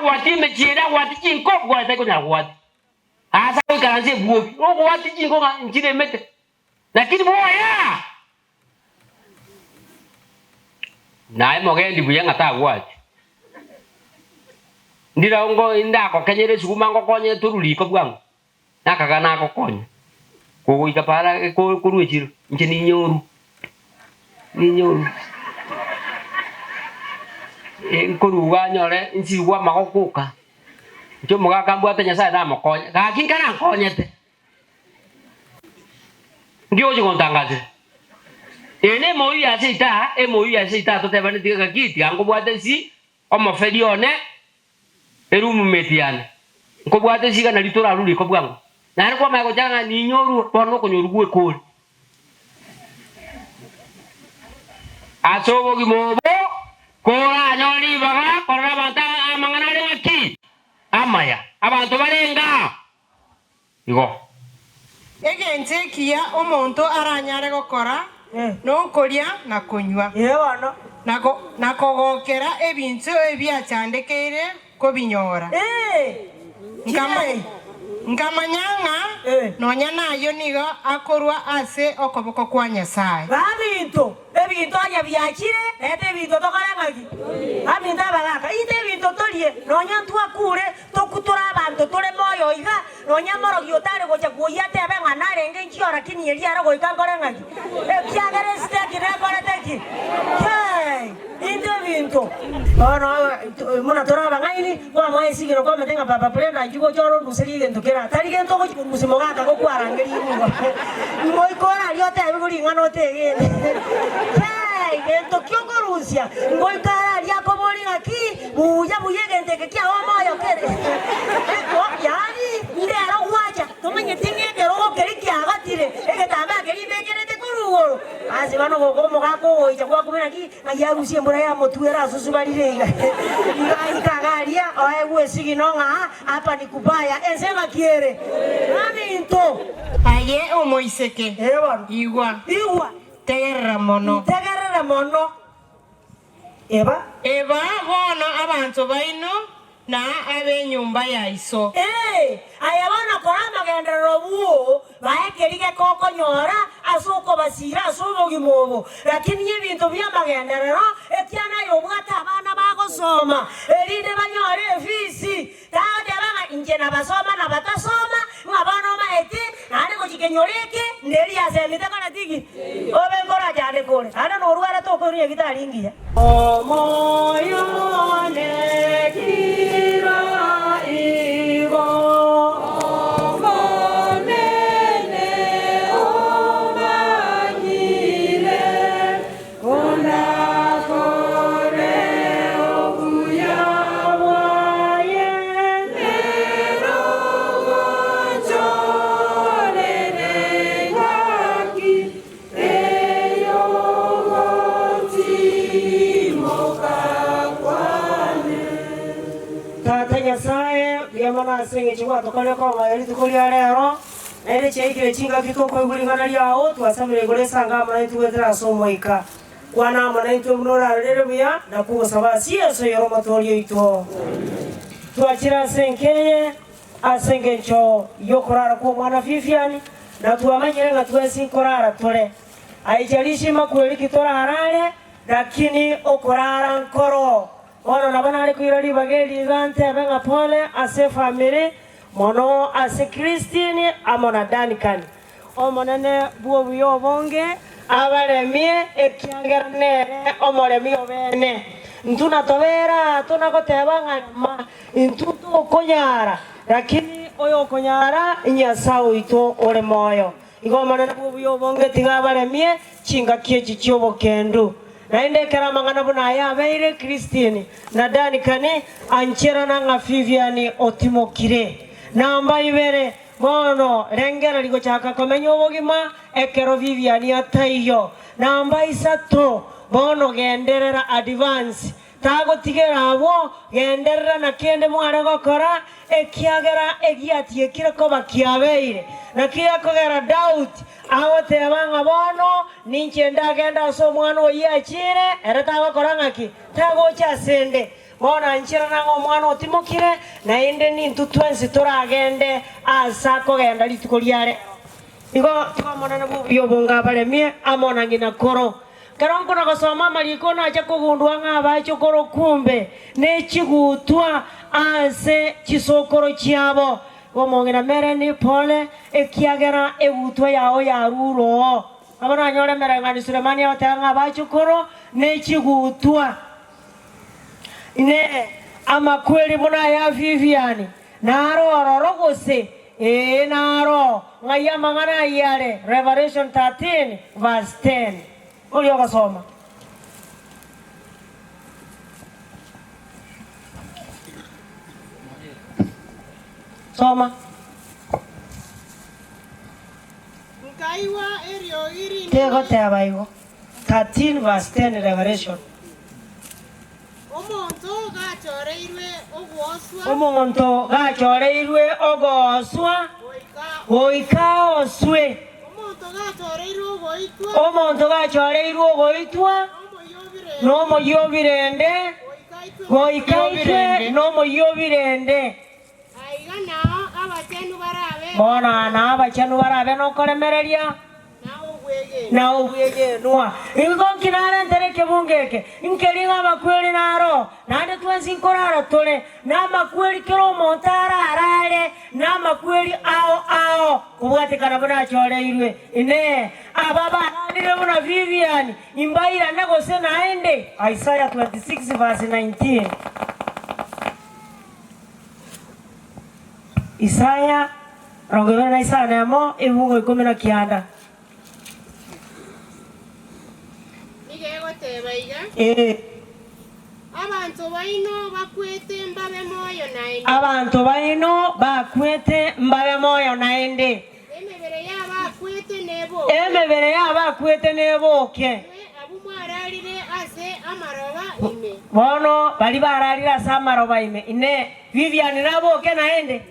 Aragwatie emechie ere agwatie chinko, bwoye tari konyara goatia. Aase agoikaransa ebwobi, ogoatia chinko ng'a nchiremete, lakini bwoye aa! Naye mogendi buya ng'a tagwatia. Ndire ngo ndagokenyera esuguma ngokonye torwe riko bwango. Nakaga nagokonya kogoika para korwa echiro, inche ninyorwe, ninyorwe. Nkoruga nyore nsibigwe amagoko oka, inche omogaka mbwate Nyasaye namokonye, gaki nkarankonyete, nki ogochia gontangasera? Eye ne emoyio ya seito aa, emoyio ya seito aa totebaneti gaki tiga nkobwate nsi omoferi one. Erumumeti yane, nkobwate esiga nario torarue riko bwango. Naende kwamanya gochaka ng'a ninyorue, bono nokonyorwa gw'ekori. Ase obogima obo koranyore ribaga korora abanto amang'ana are ng'aki? Amaya. Abanto barenge aa. Igo. Egento ekiya omonto aranyare gokora nokoria na konywa, na kogokera ebinto ebiachandekeire kobinyora. Nkamanya ng'a nonya nayio nigo akorwa ase okoboko kwa Nyasae. Baminto, ebinto onye biachire, reta ebinto tokore ng'aki? Baminto abagaaka, ita ebinto torie, nonya ntwakure, Tokwo tore abanto tore moyo iga, nonya morogi otare gocha kwoyia atebe ng'a narenge inchio lakini erio ere goika nkore ng'aki? Ekiagera esiteki nekorete ki? Hei! Intwe ebinto. Bono buna tore abang'aini, kwamoa esigino kwamete ng'a Papa Brenda inchuo gocha ore onduserie egento kera tari gento ogochia korusia mogaka gokwarangeria nigo. Ngoika ore aria otebigwe ring'ana otegene. Hei! Gento ki okorusia? Ngoika are aria akoborie ng'aki? Buya buya egento eke kiao omoyo kere eko, yaani ndero gwacha, tomanyeti ng'a ekerogo keria kiagotire, egetambaa keria ibekerete korwa igoro. Ase bono goka omogaka ogoicha gwakobera naki, ng'ai arusie embura yamotwera asusubarire iga. Iga aika iga aria, oegwe esigino ng'a hapa ni kubaya, ense ng'aki ere? Baminto! Aye omoiseke, Ee bono. igwa, Igwa. tegerera mono. Tegerera mono. Eba. Eba bono abanto baino na ab'enyomba ya iso. Ee, aye bono kora amagenderero bwoo, bae keria gekokonyora ase okobasiira ase obogima obo. Lakini ebinto bi'amagenderero, ekiagera aye obwate abana bagosoma, erinde banyore efisi, Tagoteba ng'a inche nabasoma na batasoma, ng'a bono omanyete, naende gochia kenyoro eke, nderi ase emete koreti ki? Obe nkorachandeka ore, naende norwarete okoirwa nyagitari engiya. Omoyo one kira igo. Omonene omanyire. Kondakore obuya bwaye, nere ogonchorera engaki ey'ogotimoka kwane. Tata Nyasae, mbuya mono ase engencho gwatokorire komoyo rituko ria rero, Naende chiaikire chingaki tokoigwa ring'ana riao, twasabire igoro esange amo naintwe goetera ase Omoika. Kwana amo naintwe buna orarorere buya, na kogosaba ase Yeso oyore Omotooria oito. Twachire ase enka eye ase engencho y'okorara kw'omwana Vivian, na twamanyire ng'a twensi nkorara tore. Haijalishi makweri ki torarare, lakini okorara nkoro. Bono nabo nare koira ribaga eri iga ntebe ng'a pole ase efamiri, Mono ase Christine amo na Duncan. Omonene bw'obuya obonge abaremie, ekiagera nere omoremi obeene. Intwe natobere aa tonagoteba ng'a rema, intwe tokonyara, lakini oyokonyara Nyasae oito ore moyo. Igo Omonene bw'obuya obonge tiga abaremie chingaki echi chi'obokendu. Naende ekero amang'ana buna aya abeire, Christine na Duncan ancherana ng'a Vivian otimokire. Namba ibere, bono rengereria gochaka komenya obogima ekero Vivian ataiyo. Namba isato, bono genderera advance Tagotigera abwo, genderera na kende mware gokora, ekiagera egiatiekire koba kiabeire. Naki gekogera Daudi agoteba ng'a bono ninche ndagende ase omwana oyio achiire, ere tagokora ng'aki? Tagocha asende. Bono ancherana ng'a omwana otimokire, naende nintwe twensi toragende aase akogenda rituko ria rero. Igo tiga Omonene bw'obuya obonge abaremie amo na ng'ina koro. Ekero nkona gosoma amariko nacha kogundua ng'a abachokoro kumbe ne chigutwa ase chisokoro chiabo. Igo omong'ina Mereni, pole, ekiagera egutwa yao yarure oo. Nabo nanyore emereng'anio Sulemani agoteba ng'a abachokoro ne chigutwa. Inee! Amakweri buna aya Vivian naro ororo gose? Ee naro. Ng'ai amang'ana ayio are? Revelation 13 verse 10. Oria ogosoma. Soma. Nkaigwa eriogi rinene. Tegoteba igo. 13 verse 10 Revelation. Omonto gachoreirwe ogoswa. Omonto gachoreirwe ogoswa. Goika aoswe. Omonto gachoreirwe ogoitwa. Omonto gachoreirwe ogoitwa. Nomoyio o birende. Goika aitwe nomoyio o birende. Aiga nao abachenu barabe. Bono aa nao abachenu barabe nokoremereria na obwegenwa. Igo nki narentere ekebungo eke? Nkeri ng'a amakweri naro, naende twensi nkorara tore namakweri kera omonto ararare namakweri ao ao, kobwatekana buna achoreirwe. Inee! Aba bararire buna Vivian imbairane gose naende? Isaiah 26 verse 19. Isaya, 25, ebibugo 19. Nigo egoteba iga, Ee. Abanto baino bakwete mbabe moyo naende. Abanto baino bakwete mbabe moyo naende. Emebere y'abakwete neboke. Emebere y'abakwete neboke. Inwe abwo mwararire ase amaroba ime. Bono baria bararire ase amaroba ime, Inee, Vivian naboke naende?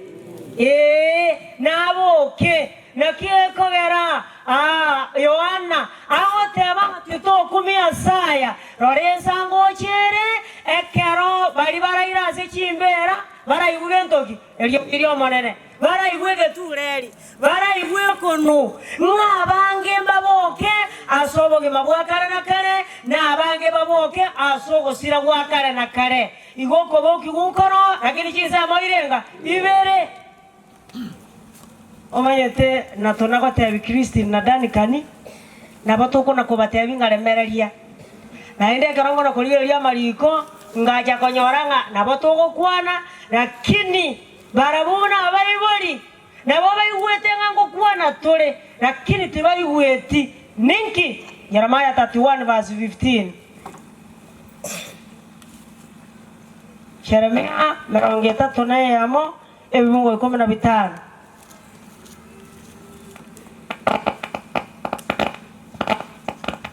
Ee, naboke. Naki ekogera aa Yohana agoteba ng'a titokumia ase aya, rora ensango oche ere, ekero baria baraire ase chimbeera baraigwe gento ki? Eriogi ri'Omonene. Baraigwe egetuureri, baraigwe ekonu, ng'a abange mbaboke ase obogima bwa kare na kare, na abange baboke ase ogosira gwa kare na kare. Igo okobokigwa nkoro, lakini chinsemo irenga ibere. Omanyete na tonagotebi Christine na Duncan, nabo tokona kobatebi ng'a remereria. Naende ekero nkona korigereria amariko, ngacha konyora ng'a nabo togokwana, lakini Barabwo buna abaibori, nabo baigwete ng'a ngokwana tore, lakini tibaigweti. Ninki? Jeremiah 31 verse 15. Jeremia 31 ebibungo 15.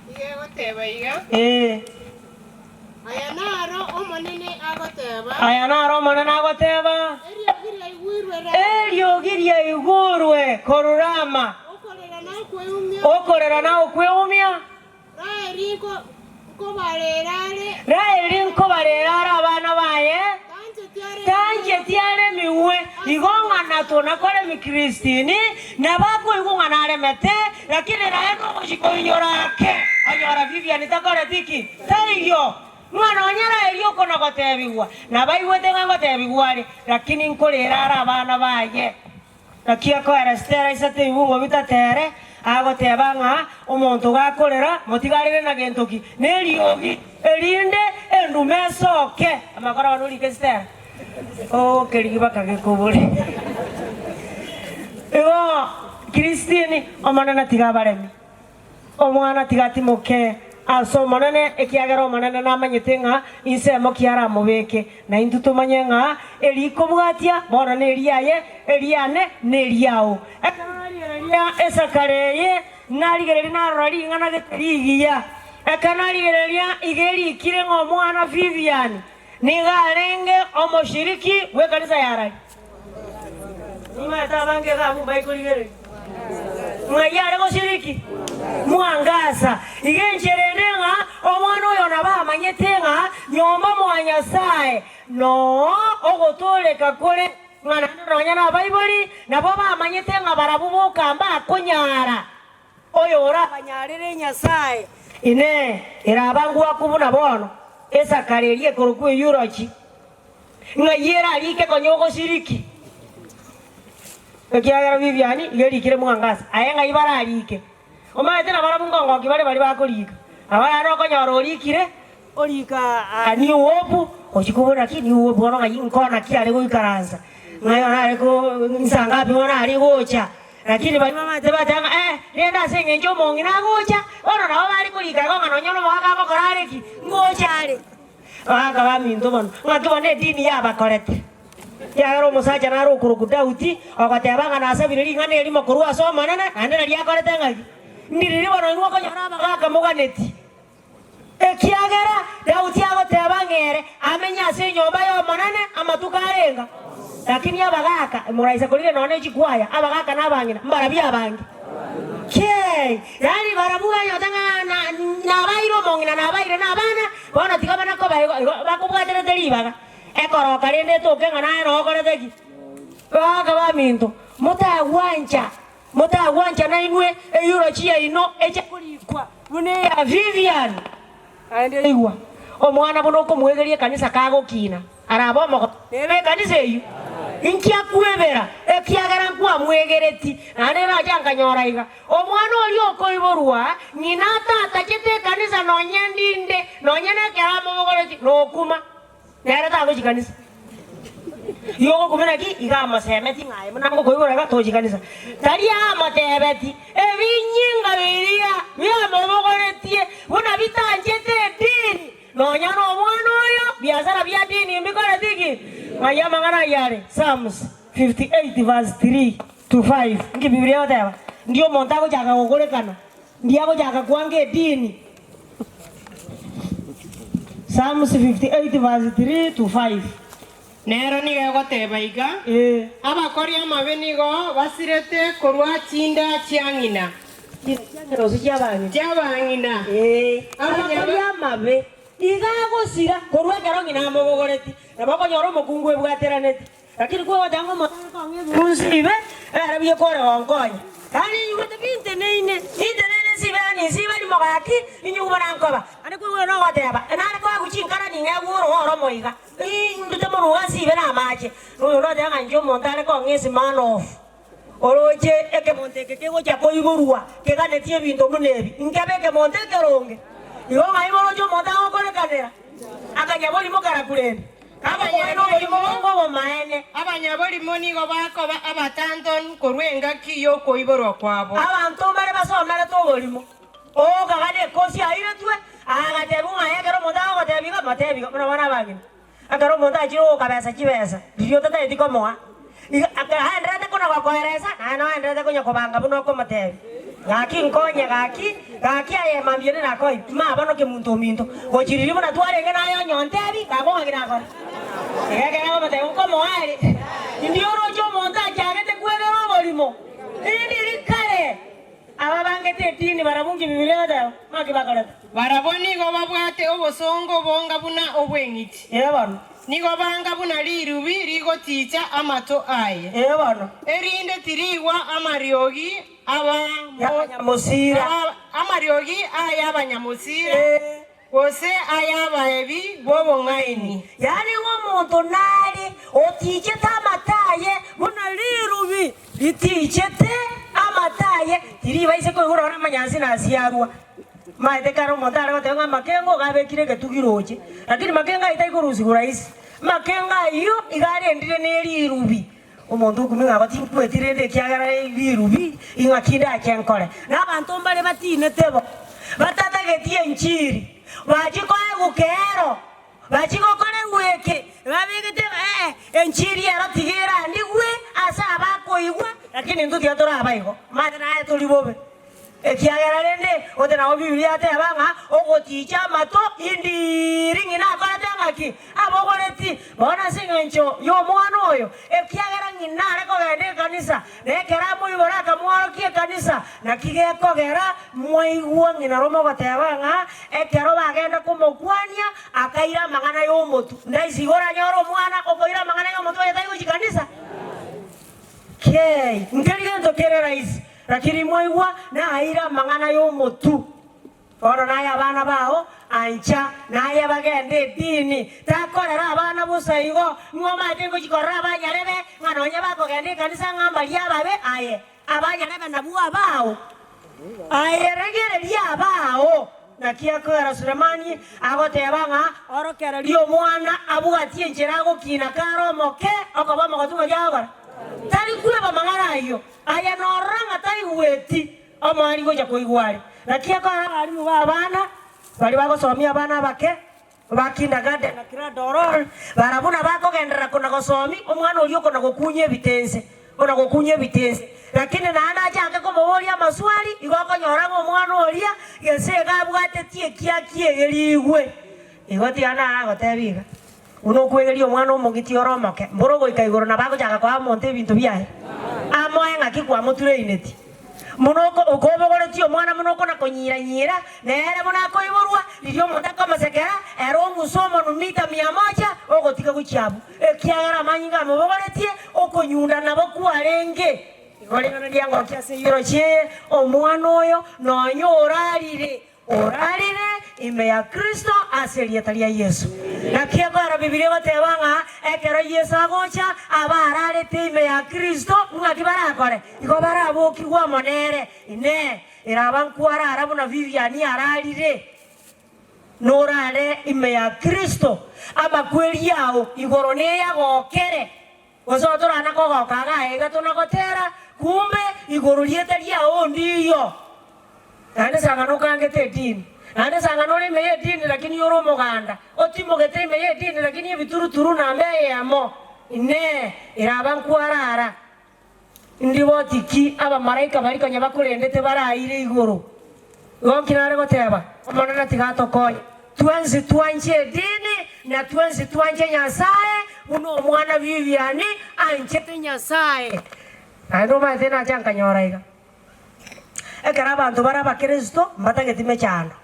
Nigo egoteba iga, Ee. Aya naro Omonene agoteba. Aya naro Omonene agoteba. Eriogi riaigwirwe Rama. Eriogi riaigurwe korwa Rama. Okorera na okweumia. Okorera na okweumia. Raeli nkobarera are. Raeli nkobarera are abana baye. Tancheti aremigwe. Igo ng'a natwo nakoremi Christine, nabo akoigwa ng'a naremete, lakini naye nogochia koinyora ake, onyora Vivian takoreti ki? Taiyo. Ng'a nonye Raeli okona gotebigwa, nabo aigwete ng'a ngotebigwa are, lakini nkorera are abana baye. Naki akoera Stella isato ebibungo bitatere, agoteba ng'a omonto gakorera motigarere na gento ki? Neriogi, erinde endume esoke. Amakora bono orike Stella, okerigi baka gekobore. Igo Christine, Omonene tiga abaremi. Omwana tiga atimoke ase Omonene, ekiagera Omonene namanyete ng'a insemo ki aramobeke, na intwe tomanye ng'a erikobwatia bono neriaye, eriane neriao. Ekero narigereria esakara eye, narigereria narora ring'ana gete rigiya. Ekero narigereria iga erikire ng'a omwana Vivian nigo arenge omoshiriki bw'ekanisa ya Arari. Nimaete abange iga abwo mbaikorigereria. Ng'ai are goshiriki? Mwangasa. Iga enchera ende ng'a omwana oyo nabo amanyete ng'a nyomba mwa Nyasae noo ogotooreka kore, ng'a naende nonya nabaibori nabo bamanyete ng'a barabwo boka mbakonyara oyo orabanyarere Nyasae. Inee! Eraba ngwaku buna bono esakara eria ekorokwa Eyurochi, ng'ai erarike konya ogoshiriki? Ekiagera Vivian iga erikire mwangasa, aye ng'ai bararike? Omanyete nabarabwo nkongoki bare baria bakorika. Nabo naende okonyora orikire, orika New Hope, gochia kobora ki New Hope bono ng'ai nkona ki are goikaransa, ng'ai bono are ko nsa ngapi bono are gocha. Lakini baria bamanyete bateba ng'a eh, rende ase eng'encho omong'ina agocha, bono nabo bare korika igo ng'a nonye nomogaka agokora are ki? Ngocha are. Abagaka baminto bono, ng'aki bono edini yabakorete? Ekiagera omosacha nare okorokwa Daudi, ogoteba ng'a nasabire ring'ana erimo korwa ase Omonene, naende nario akorete ng'aki? Ndiriri bono inwe okonyora abagaaka moganeti? Ekiagera Daudi agoteba ng'a ere amenye ase enyomba y'Omonene amatuko arenga. Lakini abagaaka, moraisa korigia nonya ne chikwaya, abagaaka na abang'ina mbarabwo abange. Kei! Yaani barabwo banyota ng'a nabaire omong'ina nabaire nabana, bono tiga bana koba igo igo bakobwaterete ribaga. Ekoroka rende etoke ng'a naye nokorete ki? Bagaaka baminto, motagwancha, motagwancha nainwe eulogy yaino eche korikwa buna eya Vivian. Naende igwa, omwana buna okomwegeria ekanisa kagokina, arabe omogotu nere ekanisa eyio. Inki akwebera, ekiagera nkwamwegereti? Naende nacha nkanyora iga, omwana oria okoiborwa, ng'ina atatachete ekanisa nonya ndinde, nonya nekero amobogoreti, nokuma. Nere tagochia kanisa. Igo ogokumia naki? Iga amosemeti ng'a aye buna ngokoigora iga tochia kanisa. Tari amotebeti, ebinyinga biria biamobogoretie buna bitanchete edini, nonya nomwana oyo biasara bia dini mbikoreti ki? Ng'ai amang'ana ayio are? Psalms 58 verse 3 to 5 Nki Bibilia egoteba? Ndi omonto agochaka gokorekana, ndi agochaka kwanga edini. Psalms 58 verse 3 to 5. Nero nigo egoteba iga, Abakori amabe nigo basirete korwa chinda chia ng'ina. Chinda chia ng'ina gose chi'abang'ina? Chi'abang'ina. Abakori amabe iga agosira korwa ekero ng'ina amobogoreti, nabo okonyora omokungu ebwateraneti. Lakini kwegoteba ng'a omosacha kong'a ebirunsi bibe, ere buya kore gonkonya. Yaani inyigwete pi nteneine, ninteneine nsibe yaani nsibe rimo gaki, inyigwe buna nkoba. Naende kwigwera nogoteba, nare koegwa chinkara ning'egwe orogo oromo iga, ndute moruga nsibe na amache. Noyo noteba ng'a inche omonto are kong'a esimana off, oroche ekemonto eke kegochia koiborwa keganetie ebinto buna ebi, nkebe ekemonto ekeronge. Igo ng'ai boroche omonto agokorekanera, akanyaborimo karakurende. Abanyaborimo nigo bakoba abatantoni korwa engaki y'okoiborwa kwabo. Abanto mbare basomerete oborimo, ogokaga nekosi airetwe, agatebiwa ng'a ekero omonto agogotebia iga, motebie iga, buna bono abang'ina, ekero omonto achire gokabesa chibesa, riria otatageti komoa, iga agendererete kona gokoeresa, naye nogendererete konya kobanga buna okomotebia. Gaki nkonye gaki, gaki aye mambia ere nakoe, mama bono kemunto ominto, gochia riria buna twarenge naye onye ontebi, gakong'aki nakore. Iga ekero agomotebia nkomoa ere, indi oroche omonto achagete kwegera oborimo, rinde rikare aba bangete edini barabwo nki Bibilia egoteba, ng'aki bakorete? Barabwo nigo babwate obosongo bonga buna obw'eng'iti. Ee bono. Nigo banga buna rirubi rigoticha amato aye. Ee bono. Erinde tirigwa amariogi Y'abanyamosira. Amariogi ay'abanyamosira, gose ay'abaebi b'obong'aini. Yaani ng'a omonto nare otichete amato aye buna rirubi ritichete amato aye, tiribaisa koigwa nonye amanyansi nasiarwa. Maete kare omonto are goteba ng'a amakengo iga abekire egetugi roche, lakini makengo ayio tari korusigwa rahisi. Makengo ayio iga arendire ne rirubi. Omonto okumia ng'a batinkweti rende ekiagera rirubi, ing'aki ndache nkore? Na abanto mbare batinete bo, batatageti enchiri, bachie koegwa kero, bachie gokorerwa eke, babegete ng'a ee, enchiri ero tiga erandigwe ase abakoigwa, lakini intwe tiga torabe igo, manya naye tori bobe. Ekiagera rende ote nabo Biblia yateba ng'a ogoticha amato indiri ng'ina akorete ng'aki? Abogoreti. Bono ase engencho y'omwana oyo, ekiagera ng'ina are kogenda ekanisa, na ekero amoibora akamworokia ekanisa, naki gekogera mwaigwa ng'ina rome ogoteba ng'a ekero bagenda komokwania akaira amang'ana y'omotu. Ndaisi igo oranyore omwana okoira amang'ana y'omotu onye tari gochia kanisa? Kei, nkeri gento kere rahisi, lakini mwaigwa naire amang'ana y'omotu. Bono naye abana bao ancha, naye bagende edini. Takorera abana bosa igo, ng'a omanyete ngochia korora abanyarebe, ng'a nonye bakogenda ekanisa ng'a mbaria ababe, aye abanyarebe nabwo abao. Aye regereria abao. Naki akoera Sulemani agoteba ng'a orokererie omwana abwatie enchera agokina kare omoke, okoba omogotu ng'aki agokora? Tari kweba amang'ana ayio. Aye norora ng'a taigweti. Omoari gocha koigwa are. Naki akora abarimu b'abana baria bagosomia abana abake ba kindergarten na cradle barabwo nabakogenderera kona gosomi omwana oria okona gokunya ebitense kona gokunya ebitense lakini naende achake komoboria amaswali igo okonyora ng'a omwana oria gese iga abwatetie ekiaki egerigwe. Igo tiga naragotebi iga, buna okwegeria omwana omogiti ore omoke mboro ogoika igoro nabo agochaka koa omonto ebinto biaye amoe ng'aki kwamotureinetie. Buna oko okobogoretie omwana buna okona konyira-nyira, nere buna akoiborwa, riria omonto akomosekera, ere ong'use omonwa mita mia moja, ogotiga gochia abwo, ekiagera amanyinga amobogoretie, okonyunda nabo kwarenge. Igo ring'ana riangokia ase eyirochi eye, omwana oyo nonya orarire, Orarire ime ya Kristo ase erieta ria Yeso. Naki ekero Bibilia egoteba ng'a ekero Yeso agocha, abararete ime ya Kristo ng'aki barakore? Igo barabokigwe amo nere. Inee! Eraba nkwarara buna Vivian ararire? Norare ime ya Kristo, amakweri ao igoro neyagokere. Gose otorana kogoka iga iga tonagotera, kumbe igoro rieta riao ndiyo. Naende sang'ana okangete edini, naende sang'ana ore ime y'edini lakini ore omoganda, otimogete ime y'edini lakini ebituruturu namba eyemo, Inee, eraba nkwarara? Ndiboti ki abamalaika baria konya bakorendete baraire igoro? Igo nki nare goteba? Omonene tiga atokonye. Twensi twanche edini, na twensi twanche Nyasae, buna omwana Vivian anchete Nyasae. Naende omanyete nacha nkanyora iga, ekero abanto bare abakristo mbatageti mechando.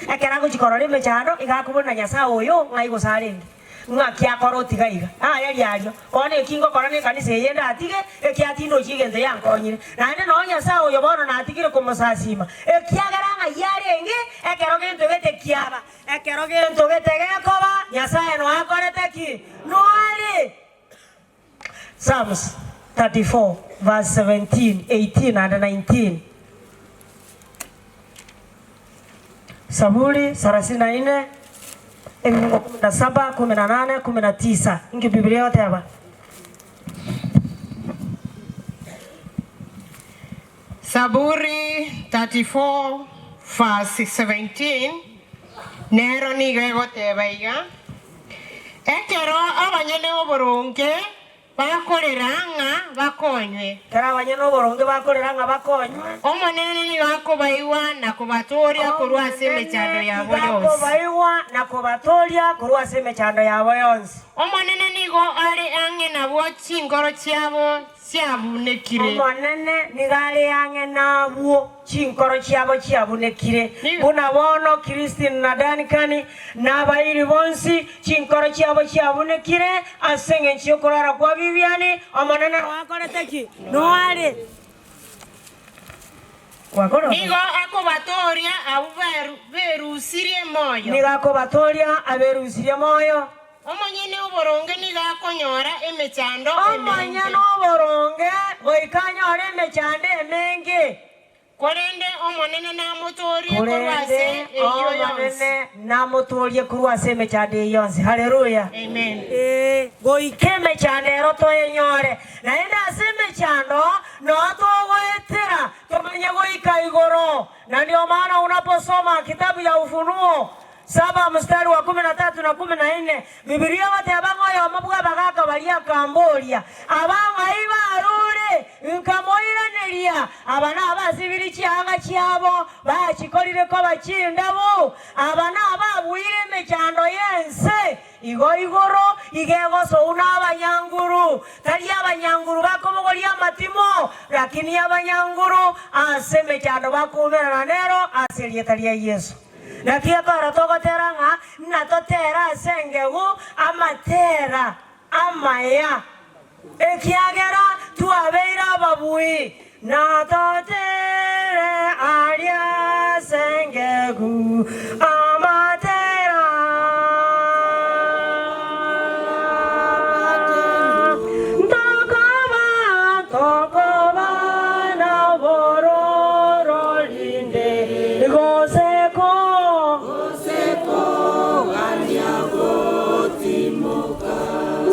Ekero agochia korora emechando, iga akobora na Nyasae oyo ng'ai gose arenge, ng'aki akora otiga iga. Aya riario, bono eki ngokora nekanisa eye ndatige, ekiagera tindochi egento yankonyire. Naende noo Nyasae oyo bono natigire komosasima, ekiagera ng'ai arenge ekero gento gete kiaba. Ekero gento gete gekoba, Nyasae noo akorete ki? Noo are. Psalms 34 verse 17, 18 and 19. Saburi 34 ebifungo 17, 18, 19. Inki Biblia egoteba? Saburi 34 verse 17 nero nigo egoteba iga, Ekero abanyene oboronge bakorera ng'a bakonywe. Ekero abanyene oboronge bakorera ng'a bakonywe. Omonene nigo akobaigwa na kobatooria korwa ase emechando Omonene yabo nigo yonsi. akobaigwa na kobatooria korwa ase emechando yabo yonsi. Omonene nigo are ang'e nabwo chinkoro chiabo chiabunekire. Omonene nigo are ang'e nabwo chinkoro chiabo chiabunekire, buna bono Christine na Duncan, na abairi bonsi, chinkoro chiabo chiabunekire ase engencho y'okorara kwa Vivian. Omonene noakorete ki? Noare. Gwakora Nigo akobatooria abwo berusirie moyo. Nigo akobatooria aberusirie moyo. Omonyene oboronge nigo akonyora emechando emenge. Omonyene oboronge goika anyore emechando emenge. Korende Omonene namotoorie korwa ase Korende eyio yonsi. Omonene namotoorie korwa ase emechando eyio yonsi. Haleluya! Amen. Ee, goika emechando ero toyenyore, naende ase emechando noo togoetera tomanye goika igoro. Na ndio maana unaposoma kitabu ya Ufunuo Saba mstari wa kumi na tatu na kumi na ine, Bibilia egoteba ng'a oyomo bw'abagaaka baria akamboria, Aba ng'ai barure? Nkamoiraneria, Aba nabasibiri chianga chiabo, bachikorire koba chindabu. Aba nababuire emechando y'ense. Igo igoro iga egosouna abanyanguru, tari abanyanguru bakobogoria amatimo, lakini abanyanguru ase emechando bakoumerana nero ase erieta ria Yeso. Naki ekero togotera ng'a natotere ase engegu amatera amaya, ekiagera twabeire ababui, natotere aria ase engegu amatera. Ntokoba, ntokoba nabororo rinde, gose ko.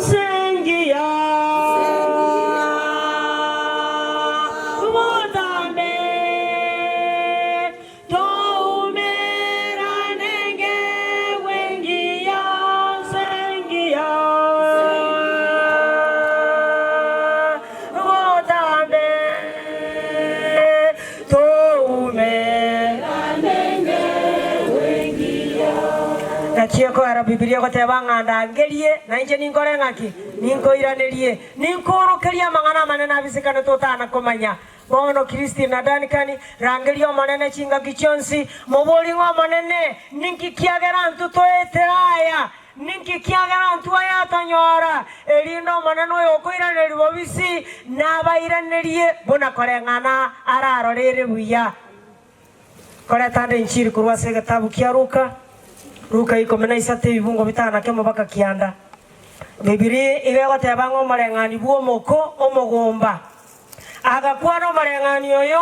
Nsengiya botambe toumerane ngewe engiya nsengiya botambe toumerane ngewe engiya. Naki ekoera Bibilia egoteba ng'a ndangerie, na inche ninkore ng'aki? Ninkoiranerie, ninkoorokerie amang'ana amanene abisekanete otana komanya. Bono Christine na Duncan, rangeria Omonene chingaki chionsi, moborie ng'a Omonene, ninki kiagera intwe toetera aya? Ninki kiagera intwe aya atonyora? Erinde Omonene oyo okoiraneria bobisi nabairanerie buna koreng'ana ararore ere buya. Koreta ande enchiri korwa ase egetabu kia Luka, Luka ikomi na isato ebibungo bitano na kemo baka kianda. Bibilia iga egoteba ng'a omoreng'ani bw'omoko omogomba. Agakwana omoreng'ani oyo,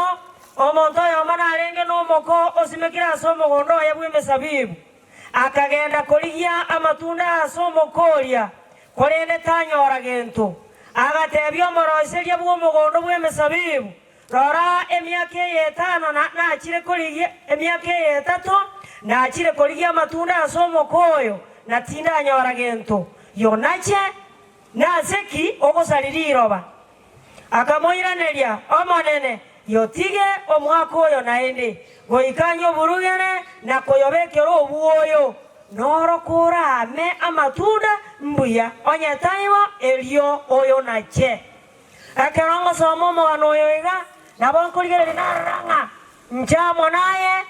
Omonto oyomo narenge nomoko osimekire ase omogondo oye bw'emesabibu, akagenda korigia amatunda ase omoko oria, korende tanyora gento. Agatebia omoroiseria bw'omogondo bw'emesabibu, Rora, emiaka eye etano nachire korigia, emiaka eye etato nachire korigia amatunda ase omoko oyo, na tindanyora gento. Yonache, nase ki ogosaria riroba? Akamoiraneria, Omonene, yotige omwaka oyo naende, goika nyoburugere na koyobekera obwoyo, noro koraame amatunda mbuya, onye taibo, erio oyonache. Ekero ngosoma omogano oyo iga, nabo nkorigereria narora ng'a inche amo naye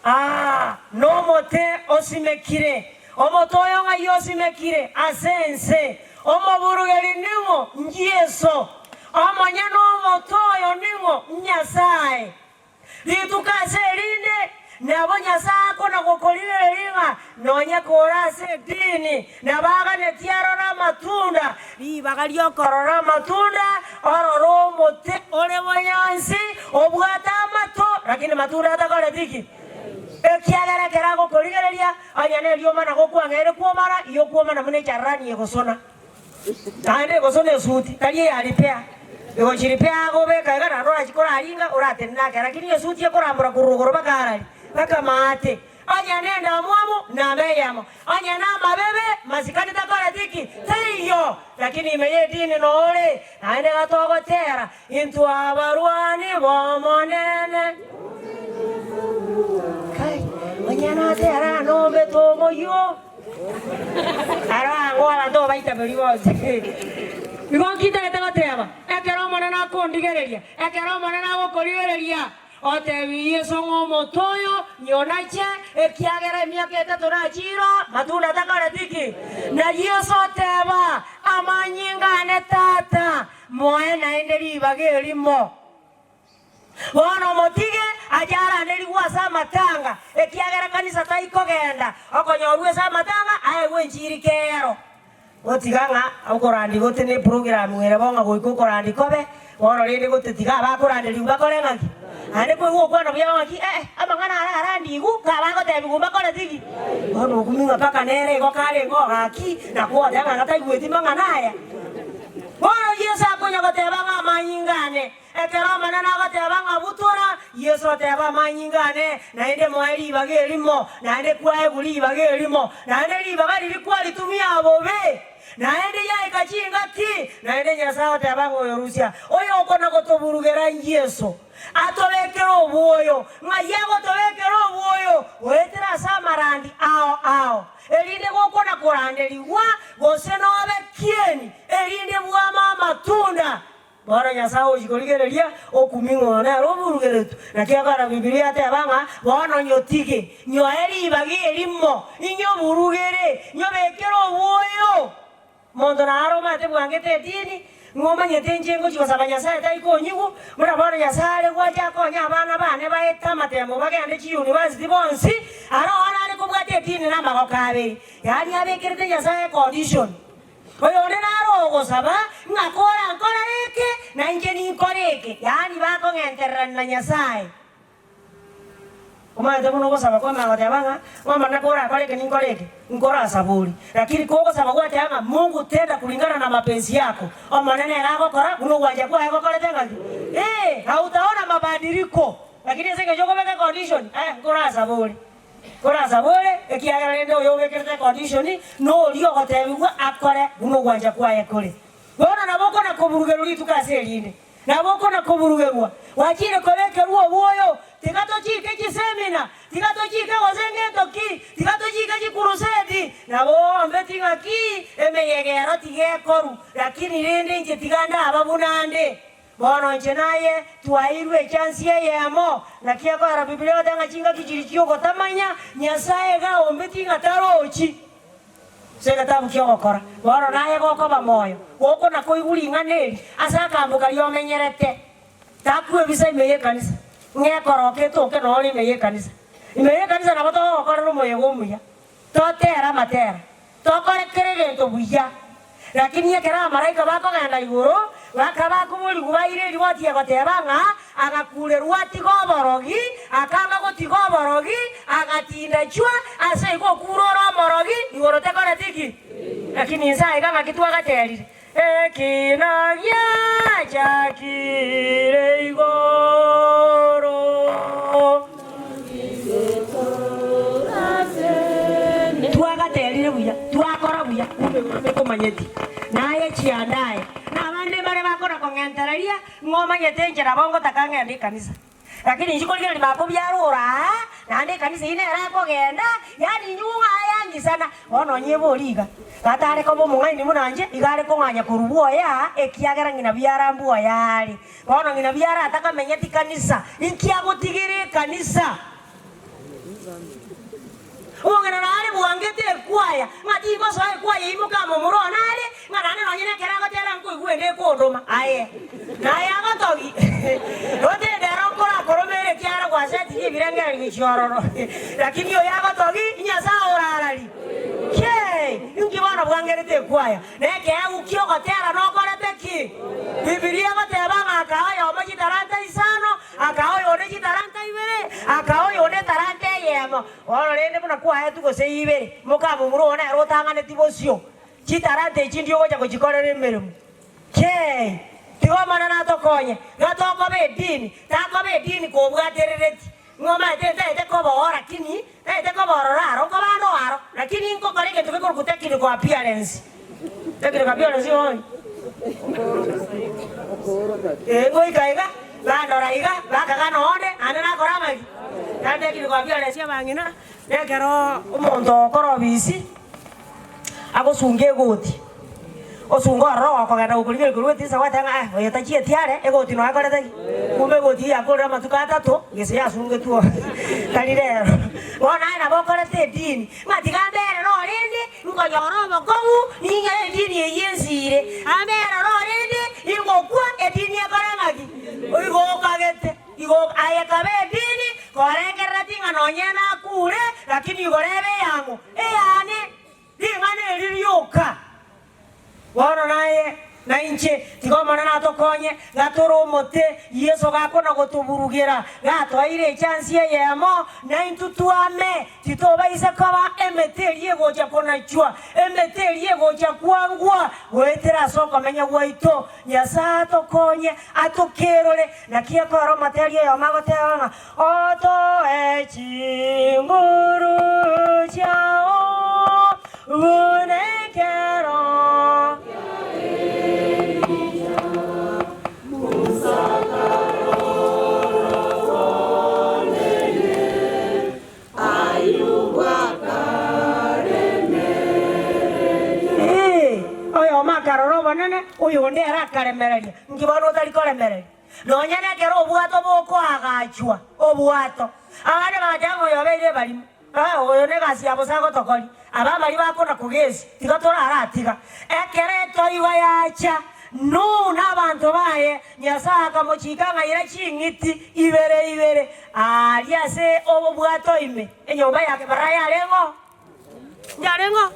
aa nomote osimekire. Omote oyo ng'ai osimekire? Ase ense. Omoburugeri ning'o? Nyeso. Omonyene omote oyo ning'o? Nyasae. Rituko ase erinde, nabo Nyasae akona-gokorigereria ng'a nonya kore ase edini, nabo aganetie arore amatunda, ribaga ri'okorora amatunda, orore omote ore bonyansi, obwate amato, lakini matunda atakoreti ki? Ekiagera ekero agokorigereria, onye neriomana gokwang'eire kwomana, igo okwomana buna echarani egosona. Naende gose nesuti, tari eya ripea, egochi ripea agobeka iga naende orachi koraringa oratenene ake, lakini esuti ekorambora korwa rogoro mpaka arari, mpaka maate. Onye nendamwamu, namba eyemo, onye namabebe, masikani takoreti ki? Taiyo. Lakini ime y'edini nore, naende iga togotera, Intwe abarwani b'Omonene. Kai, onye natera nombete omoyio. Aro ang'o abanto obaitaberie bonsi. Igo nkitagete goteba, ekero Omonene akondigereria, ekero Omonene agokorigereria, otebie Yeso ng'a omote oyo nyonache, ekiagera emiaka etato nachire oo, matunda takoreti ki? Na Yeso oteba, Amanyinga ane Tata, moe naende ribaga erimo. Bono omotige ache aranerigwe ase amatanga, ekiagera kanisa taikogenda okonyorwa ase amatanga aegwe enchiri kero. Gotiga ng'a okorandia gote ne program ere bo ng'a goika okorandia kobe, bono rende gote tiga abakoranderigwa bakore ng'aki? Naende koigwa gokwana buya ng'aki eh amang'ana aya arandigwe ng'a bagotebigwa mbakore ki? Bono okumia ng'a mpaka nere igo karenge oo gaki, nakogoteba ng'a gataigweti mang'ana aya. Bono Yeso akonya goteba ng'a amanyinga ane. Ekero Omonene agoteba ng'a butora, Yeso oteba, Amanyinga ane, naende moe ribaga erimo, naende kwaegwe ribaga erimo, naende ribaga riria kwaritumia bobe, naende yaika chingaki, naende Nyasae oteba ng'a oyorusia oyokona-gotoburugera Yeso, atobekere obwoyo. Ng'ai agotobekera obwoyo? Goetera ase amarandi ao ao, erinde gokona-koranderigwa, gose nobe kieni, erinde bwame amatunda. Bono Nyasae ogochia korigereria okumia ng'a oyo nere oburugeretwe. Naki akora Bibilia yateba ng'a bono nyotige, nyoe ribaga erimo, inyoburugere, nyobekere obwoyo. Monto naro omanyete bwangete edini, ng'a omanyete inche ngochia gosaba Nyasae tai konyigwa, buna bono Nyasae are gwancha akonye abana bane baete amatemo bagende chiuniversity bonsi, aro nare kobwata edini namagoko abere. Yaani abekerete Nyasae econdition. Oyonde naro ogosaba, ng'a korankore eke, na inche ninkore eke, yaani bakong'entererania na Nyasae. Omanyete buna ogosaba kwamanya goteba ng'a, Omonene korakore eke ninkore eke, nkorasabori. Lakini kogosaba gwateba ng'a, Mungu tenda kulingana na mapenzi yako, Omonene ere agokora buna ogwancha kwaye gokorete ng'aki? Ee, hautaona mabadiliko. Lakini ase engencho okobeka econdition, eh, nkorasabori. Korasabore, ekiagera rende oyobekerete econdition noria ogotebigwa akore buna ogwancha kwaye kore. Bono nabo okona-koburugerwa rituko ase erinde, nabo okona-koburugerwa, gwachire kobekerwa obwoyo, tiga tochike chisemina, tiga tochike gose ngento ki, tiga tochike chikurusedi, nabo oombeti ng'aki emeyega ero tiga ekoru, lakini rende inche tiga ndaba buna nde. Bono inche naye twaeirwe echansi eyemo, naki ekoera Bibilia egoteba ng'a chingaki chiria chi'ogotamanya Nyasae iga aombetie ng'a tarochi ase egetabu ki'ogokora. Bono naye gokoba moyo, gokona koigwa ring'ana eri ase akambu karia omenyerete. Takwebisa ime y'ekanisa, ng'a ekoroka etoke noro ime y'ekanisa. Ime y'ekanisa nabo togokorera omoyega omuya, totere amatera, Tokore kera egento buya. Lakini ekero abamalaika bakogenda igoro, bakaba bakoborigwa baire erigoti egoteba ng'a agakurerwa atige oborogi, akanga gotiga oborogi, agatindachwa, ase igo okure ore omorogi, igoro tekoreti ki? Lakini inse aiga ng'aki twagaterire? Ekina giachakire igoro. Twagaterire buya, twakora buya, kumbe igoro tekomanyeti. Naye chiandae, nabande mbare bakona kong'entereria, ng'a omanyete inche nabo ngotaka ng'ende ekanisa. Lakini inche korigereria makobiara ore aa, naende ekanisa eyio nere akogenda, yaani inchuo ng'a ayang'isana. Bono onye ebori iga, gatare koba omong'aini buna inche, iga are kong'anya korwa bwoye aa, ekiagera ng'ina biara mbwoye are. Bono ng'ina biara atakamenyeti kanisa, inki agotigera ekanisa? Omong'ina nare bwangete ekwaya, ng'a tingosoa ekwaya eyio mokamomura one are, ng'a naende nonye nekero agotera nkoigwa ende ekondoma. Aye, naye agotogi, otende ero nkorakoromere ekiagera gwasetirie ebirengererio gochia ororo. Lakini oyo agotogi, Nyasae orarari. Kei! Inki bono bwangerete ekwaya? Nekeegwa ki'ogotera nokorete ki? Bibilia egoteba ng'a akaa oyomo chitalanta isano, akaa oyonde chitalanta ibere, akaa oyonde etalanta eyemo. Bono rende buna kwaetwe gose ibere, mokamomura oo nere otang'aneti bosio, chitalanta echi ndio ogocha gochikorera emeremo. Kei! Tiga Omonene atokonye, ng'a tokoba edini, takoba edini kobwaterereti, ng'a omanyete ntaete koba oo lakini ntaete koba ororo aro, nkoba ande oo aro, lakini nkokora egento gekorokwa technical appearance. Technical appearance ng'o? Ee, ngoika iga, bandora iga, bakagana onde, naende nakora amaki? Naende technical appearance abang'ina, nekero omonto okora obisi, agosunga egoti, osunga ororo gokogenda gokorigereria korwa etirisa gwateba ng'a eh, oyo tachieti are, egoti noyo akorete ki? Kumbe egoti eyio yakorire amatuko atato, gese yasungetwe oo, tari rero. Bono naye nabo okorete edini, ng'a tiga mberere orende, nkonyora obokong'u, ning'e edini eyio ensire, amberere orende, ningokwa, edini ekore ng'aki? Igo okagete. Igo aye kaba edini, korengerereti ng'a nonye nakure, lakini igoro ebe eyang'o? Eyane. Ring'ana eri rioka. Bono naye. Na inche, tiga Omonene atokonye, gatore omote, Yeso gakona gotoburugera, gatoeire echansi eyemo, naintwe twame, titobaisa koba emete eria egocha konachwa, emete eria egocha kwangwa goetera ase okomenya gwaito. Nyasae atokonye, atokerore, naki ekero omoteri oyomo agoteba ng'a, Otoe chinguru chiao buna ekero. Ee, oyomo akarora obonene, oyonde ere akaremereria. Inki bono otari koremereria? Nonya nekero obwato bokoagachwa, obwato. Abande bagateba ng'a oyo obeire ebarimo, ah, oyo negasi ya bosa agotokoria. Aba baria bakona kogesia, tiga toraratiga. Ekero etoigo yacha, Nuhu na abanto baye, Nyasae akamochika ng'a ira ching'iti ibere ibere aaria ase obobwato ime, enyomba ya Kebaraya yarengeo. Yarengeo?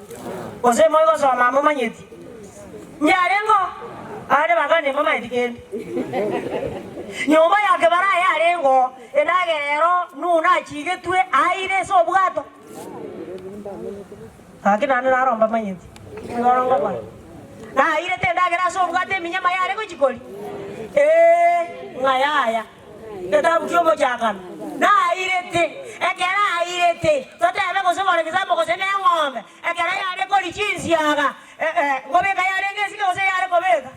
Gose moigosoma momanyeti? Yarengeo? Aande bakane momanyeti kende. Nyomba ya Kebaraya yarengeo, endagera ero Nuhu nachigetwe aire ase obwato. Gaki naende naro mbamanyeti, nigo oro ngokora. Nairete endagera ase obwate eminyama yare gochia koria? Ee, ng'a yaya. Getabu ki'omochakano. Nairete, ekero airete, totebe gose for example gose neng'ombe, ekero yare koria chinsiaga, ngobeka yarenge esike gose yare kobeka?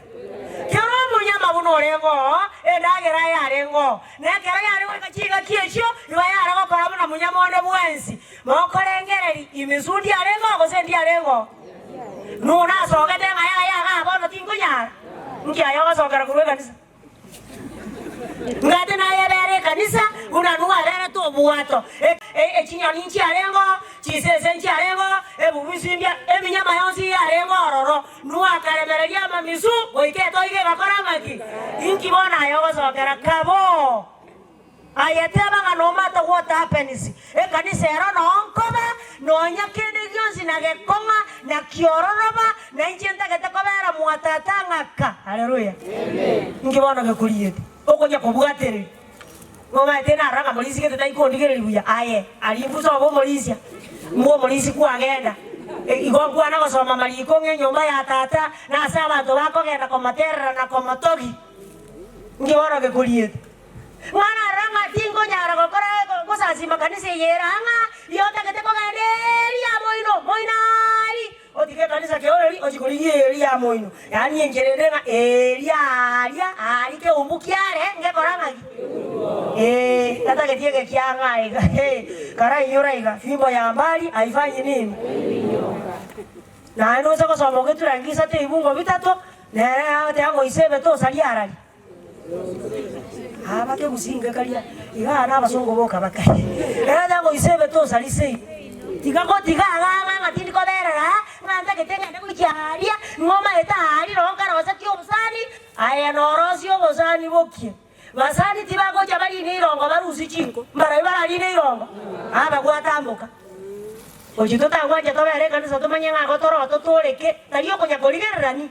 Kera omonyama buna orenge oo, endagera yarenge oo. Na ekero yare goika chingaki echio, igo yare gokora buna monyama onde bwensi. Mokorengereria, imisu ndiarenge oo gose ndiarenge oo? Nuhu nasogete ng'a yaya igaa bono tinkonyara. Nki aye ogosokera korwa ekanisa? Ngate nayebere ekanisa buna Nuhu aberete obwato. Echinyoni nchiarenge oo, chisese nchiarenge oo, ebubusu mbia, eminyama yonsi yarenge ororo. Nuhu akaremereria amamisu goika etoigo egakora ng'aki? Inki bono aye ogosokera? Kaboo! Aye teba ng'a no matter what happens, ekanisa ero noo nkoba, nonya kende gionsi na gekong'a, na kiororoba, na inche ntagete kobera mwa tata ng'aka. Haleluya! Inki bono gekoriete? Okonya kobwatereria. Nomaete narora ng'a morisia gete tari kondigereria buya, aye aria imbusa obe omorisia, mbwa omorisia kwagenda. Igo nkwana gosoma amariko ng'a enyomba ya tata nase abanto bakogenda komoterera na komotogia. Inki bono gekoriete? Ng'a narora ng'a tinkonyara gokora gosasima kanisa eye ere ang'a, riria otagete kogenda eria moino, moino aria, otige ekanisa keoreri ochie korigia eria moino, yaani enchera ende ng'a eria aria aria keumbu kiare ngekora ng'aki? Ee, tatageti ege kia ang'a iga, hee, karainyora iga, fimbo ya mbali haifanyi nini? Naende ose gosoma ogeturangi isato ebibungo bitato, nere agoteba ng'a oisebe tosaria arari. Aba kegusinge karia igaa na abasongo boka bakaria. Ere tango isebe tosarise igo. Tiga gotiga igaa ng'a tindi koberera aa, ng'a ntagete ng'ende gochia aaria, ng'a omaete aaria noo nkarosetie obosani, aye norosie obosani bokie. Basani tibagocha barine irongo barusie chinko, mbarabwo bararine irongo, aa bagwatamboka. Gochia totagwancha tobere ekanisa tomanye ng'a igo toroto toreke, tari okonya korigererani.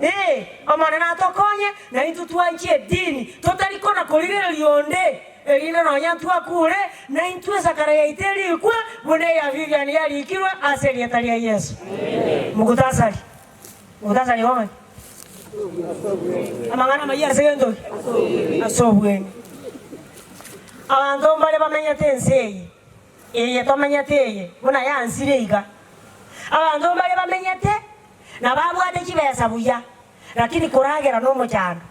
Ee, Omonene atokonye, na intwe twanche edini, totari kona-korigereria onde, erinde nonya ntwakure, na intwe esakara yaito erikwe buna eya Vivian yarikirwe ase erieta ria Yeso. Mugutasari. Mugutasari igo ng'aki? Amang'ana amayia ase gento ki? Ase obweng'e. Abanto mbare bamenyete ense eye, eye tomenyete eye, buna yansire iga. Abanto mbare bamenyete Na babwate chibesa buya, lakini koragera nomochando.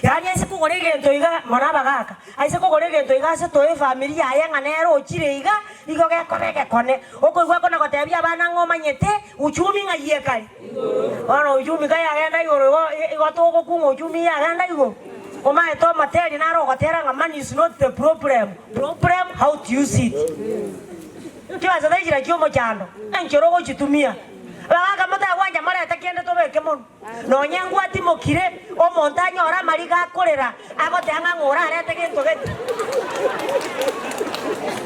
Yaani aise kogora egento iga, mono abagaka, aise kogora egento iga ase toe efamiri yaye ng'a nere ochire iga, igo gekoba egekone. Okoigwa kona gotebia abana ng'a omanyete uchumi ng'ai ekare. Bono uchumi kayagenda igoro igo igo togokung'a uchumi yagenda igoro. Omaete omoteri naro ogotera ng'a money is not the problem, problem how to use it. Chibesa taichira chi'omochando, enchera ogochitumia. Abagaaka motagwancha morete kende tobeke monwe. Nonya ngwatimokire, omonto anyore amariga akorera, agoteba ng'a ng'o orarete gento gete.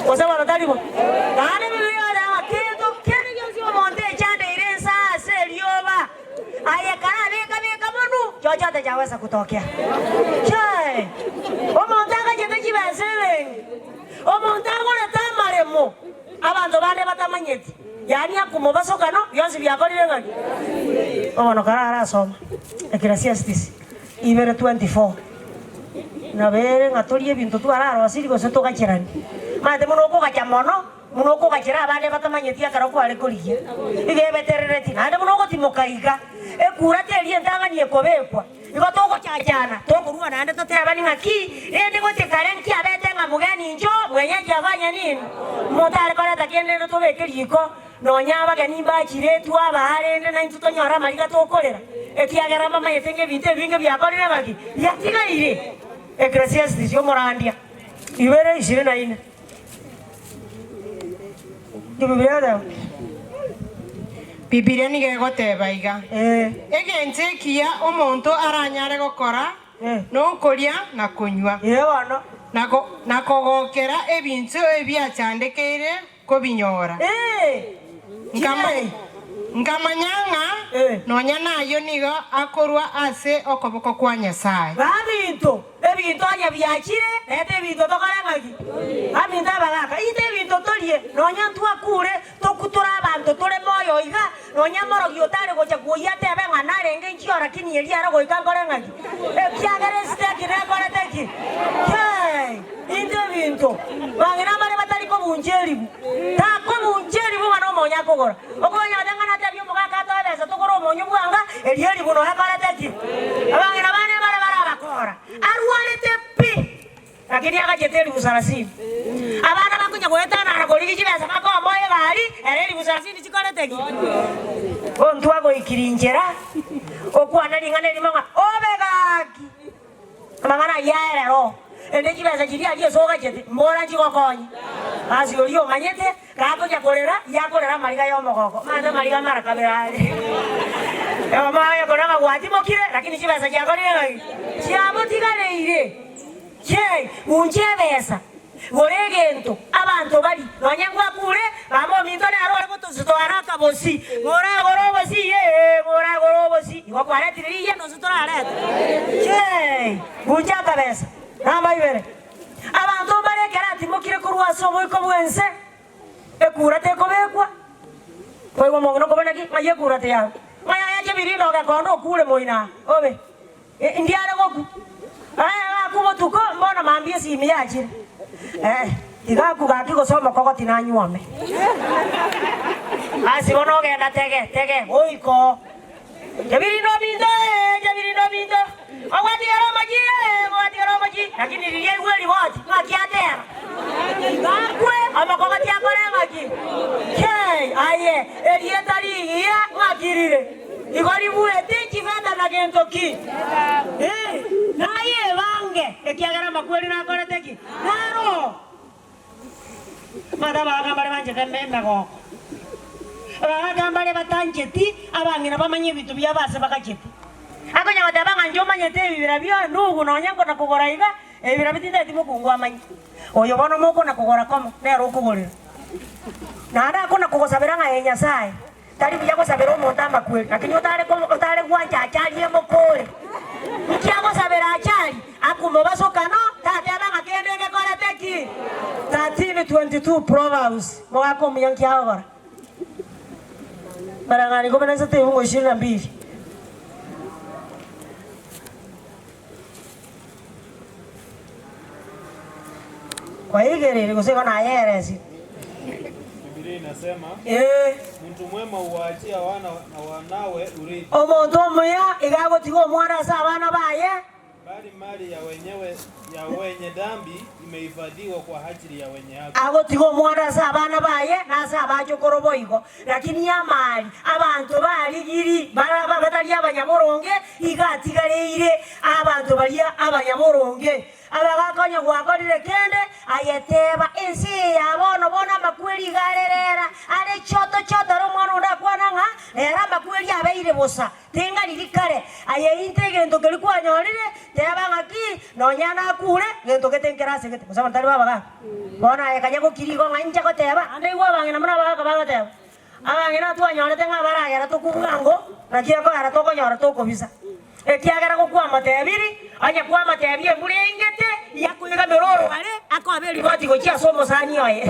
Gose bono tari bo? Naende Bibilia egoteba ng'a kento kende gionsi omonto echandeire ense ase erioba, aye karabe. Chochote chaweza kutokea. Chai! Omonto agachete chibesa ebenki, omonto agorete amaremo abanto bande batamanyeti, yaani akomobasokano, bionsi biakorire ng'aki? Bono karara asoma Ecclesiastes ibere 24. Nabo ere ng'a torie ebinto twararosirie gose togacheranie. Omanyete buna okogacha mono, buna okogachera abande batamanyeti ekero kware korigia, iga ebeterereti, naende buna ogotimoka iga, ekura teri entang'ani ekobekwa. Igo togochachana, tokorua naende totebani ng'aki, rende gochia kare nkiabete ng'a mogeni incho, mwenyeji afanye nini? Motare koreta kende rende tobeke riko, Nonya abageni mbachiretwe abaa rende naintwe tonyore amariga tokorera, ekiagera mbamanyete ng'a ebinto ebinge biakorire ng'aki? Biatigaire. Ecclesiastes omorandia, ibere ishirini na ine. Nki Bibilia egoteba? Bibilia nigo egoteba iga, Ee. Egento ekiya omonto aranyare gokora Ee. nokoria na konywa, Ee bono. na go- na kogokera ebinto ebiachandekeire kobinyora. Nkamanya ng'a nonya nayio nigo akorwa ase okoboko kwa Nyasae. Baminto, ebinto onye biachire, reta ebinto tokore ng'aki? Baminto abagaaka, ita ebinto torie, nonya ntwakure, tokutore abanto tore moyo iga, nonya morogi otare gocha kwoyia atebe ng'a narenge inchio lakini erio aro goika nkore ng'aki? Ekiagera esiteki nekorete ki? Hey! Intwe ebinto, bang'ina mbare batari kobuncha eribu. Takobuncha eribu ng'a nomonyo akogora. Okonya goteba ng'a natebie omogaka atoe ebesa togore omonyo bwanga, erio eribu noyo ekorete ki? Abang'ina bane mbare bare abakora. Arwarete pi! Lakini agachete eribu sarasini. Abana bakonya goetanana korigia chibesa bakomoa egari, ere eribu sarasini chikorete ki? Ontwagoikiri inchera, okwana ring'ana erimo ng'a obe gaki! Amang'ana ayio aerere oo, ende chibesa chiria aria ase ogachete, mbora nchigokonye. Ase oria omanyete, gakonya korera, yakorera amariga y'omogoko, omanyete amariga amara kabere are. Omoyo kore ng'a gwatimokire, lakini chibesa chiakorire ng'aki? Chiamotigareire. Chei, unche ebesa, gora egento, abanto barie, nonye ngwakure, mama ominto nere ore gotositoara akabosi, ng'oragore obosi, ee, ng'oragore obosi, igo kwaretire rigiya nonsi torarete. Chei, unche akabesa. Namba ibere, abanto mbare ekero atimokire korwa ase oboiko bw'ense, ekura tekobekwa, koigwa omong'ina okobana ki? Ng'ai ekura teyao? Ng'ai ayache ebirindo ogekonda okure moino aa, obe. Ndiare gokwa, aye gakwa botuko, mbono mambia esimi yachire. Eh, tigakwa gaki gose omokogoti nanyuome. Asi bono ogenda tege, tege, goika oo. Jabirindo binto eh, jabirindo binto, ogwatigera omochie eh, ogwatigera omochie, lakini riria aigwe eriboti, ng'aki atera? Gakwe, omokogoti akore ng'aki? Kei, aye, erieta rigiya ng'aki rire? Igo ribuete chifeta na gento ki? Ee, naye ebange, ekiagera amakweri nakorete ki? Naro. Abanto abagaaka mbare banchete emegoko, abagaaka mbare batancheti abang'ina bamanye ebinto biabo ase bagachete. Akonya goteba ng'a inche omanyete ebibira bia ndugu nonya nkona kogora iga, ebibira bitinteti mokungu amanye. Oyo bono mokona kogora komo, nere okogorera. Naende akona kogosabera ng'a ee Nyasae. Tari buya gosabera omonto amakweri, lakini otare otare gwancha achari emokore. Inki agosabera achari? Akomobasokano, tateba ng'a kende ngekorete ki? 13:22 Proverbs, Mogaka omuya nki agokora? Marang'ani ikomi na isato ebungo ishirini na mbili. Kwaigereire gose igo nayeresie? Bibilia inasema, Ee. Mtu mwema huwaachia wana na wanawe urithi, Omonto omuya iga agotiga omwana ase abana baye. bali mali ya wenyewe ya wenye dhambi imehifadhiwa kwa ajili ya wenye haki. Agotiga omwana ase abana baye na ase abachokoro boigo. Lakini amali abanto barigiri bara batari abanyaboronge iga atigareire abanto baria abanyaboronge. Abagakonya gwakorire kende, aye teba, Ense eye ya bono bono amakweri iga are rera, are choto choto are omwana onde akwana ng'a rero amakweri abeire bosa, tinga riria kare. Aye inte egento keria kwanyorire, teba ng'aki, nonya nakure, gento gete nkere ase gete. Gose abanto tari babagaka? Bono aye kanya gokira igo ng'a inche goteba, ande igwe abang'ina buna abagaka bagoteba. Abang'ina twanyorete ng'a baragera tokwe bwango, naki ekoera tokonyora tokobisa. Ekiagera gokwamotebirie, onye kwamotebia embura eingete, yakoigamera orware, akobe eriboti gochia ase omosani oye.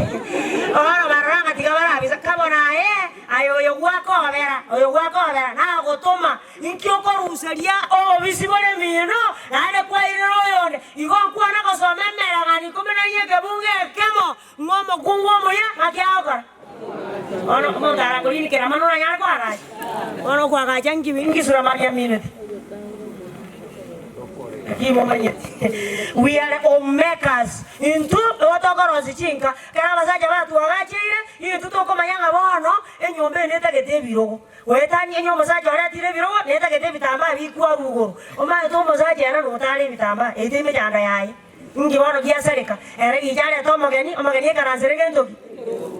Bono barora ng'a tiga barabisa, kabona aye, aye oyo gwakobera, oyo gwakobera, nagotoma, inki okoruseria obobisi bore mino, naende kwairera oyonde? Igo nkwana gosoma emereng'anio ikomi na inye ekebungo ekemo, ng'a omokungu omuya ng'aki agokora? Bono omonto arakorine kerama noranyare koagacha? Bono okoagacha nki nki Sulemani aminete? Naki momanyete? We are home makers. Intwe nigo tokorosia chinka. Ekero abasacha batwagacheire, intwe tokomanya ng'a bono enyomba eye netagete ebirogo. Goetania onye omosacha oretire ebirogo, netagete ebitambaa bikwarwa igoro. Omanyete omosacha ere notare ebitambaa, eito emechando yaye. Inki bono giasareka? Ere gicha arete omogeni, omogeni ekaransere gento ki?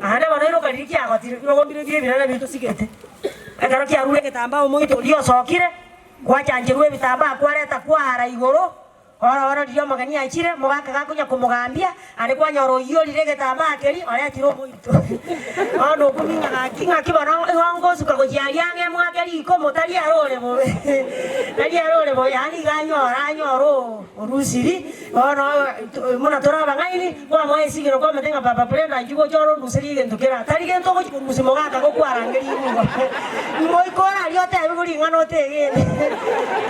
Aande bono iroka riria kiagotire, birogo mbire bi'ebirara bitosigete. Ekero kiarure egetambaa omoito oria osokire, gwachancherwa ebitambaa kwareta kwara igoro, oro bono riria omogeni achire, omogaka gakonya komogambia, aande kwanyora oyio orire egetambaa keria oretire omoito. Bono okumia ng'a gaki ng'aki bono igo ngosuka gochia aria ang'e mwake riko motari ere ore bobe, tari ere ore bobe, yaani iga anyore anyore oo. Orusiri, bono buna tore abang'aini, kwamoa esigino kwamete ng'a Papa Brenda inchuo gocha ore onduserie egento kera tari gento ogochia korusia mogaka gokwarangeria igwa. Ngoika ore aria otebiwe ring'ana otegene.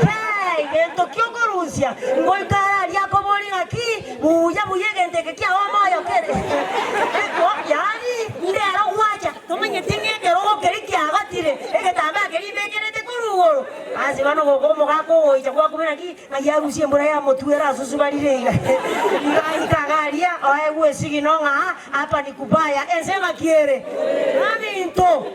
Kei! Gento ki okorusia? Ngoika are aria akoborie ng'aki buya buya egento eke kiao omoyo kere. Yaani ndero gwacha tomanyeti ng'a ekerogo keria kiagotire egetambaa keria ibekerete korwa igoro. Ase bono goka omogaka ogoicha gwakobera naki Ng'ai arusie embura yamotwera ase osubarire iga? Iga aika iga aria, oegwe esigino ng'a hapa ni kubaya, ense ng'aki ere? Aminto!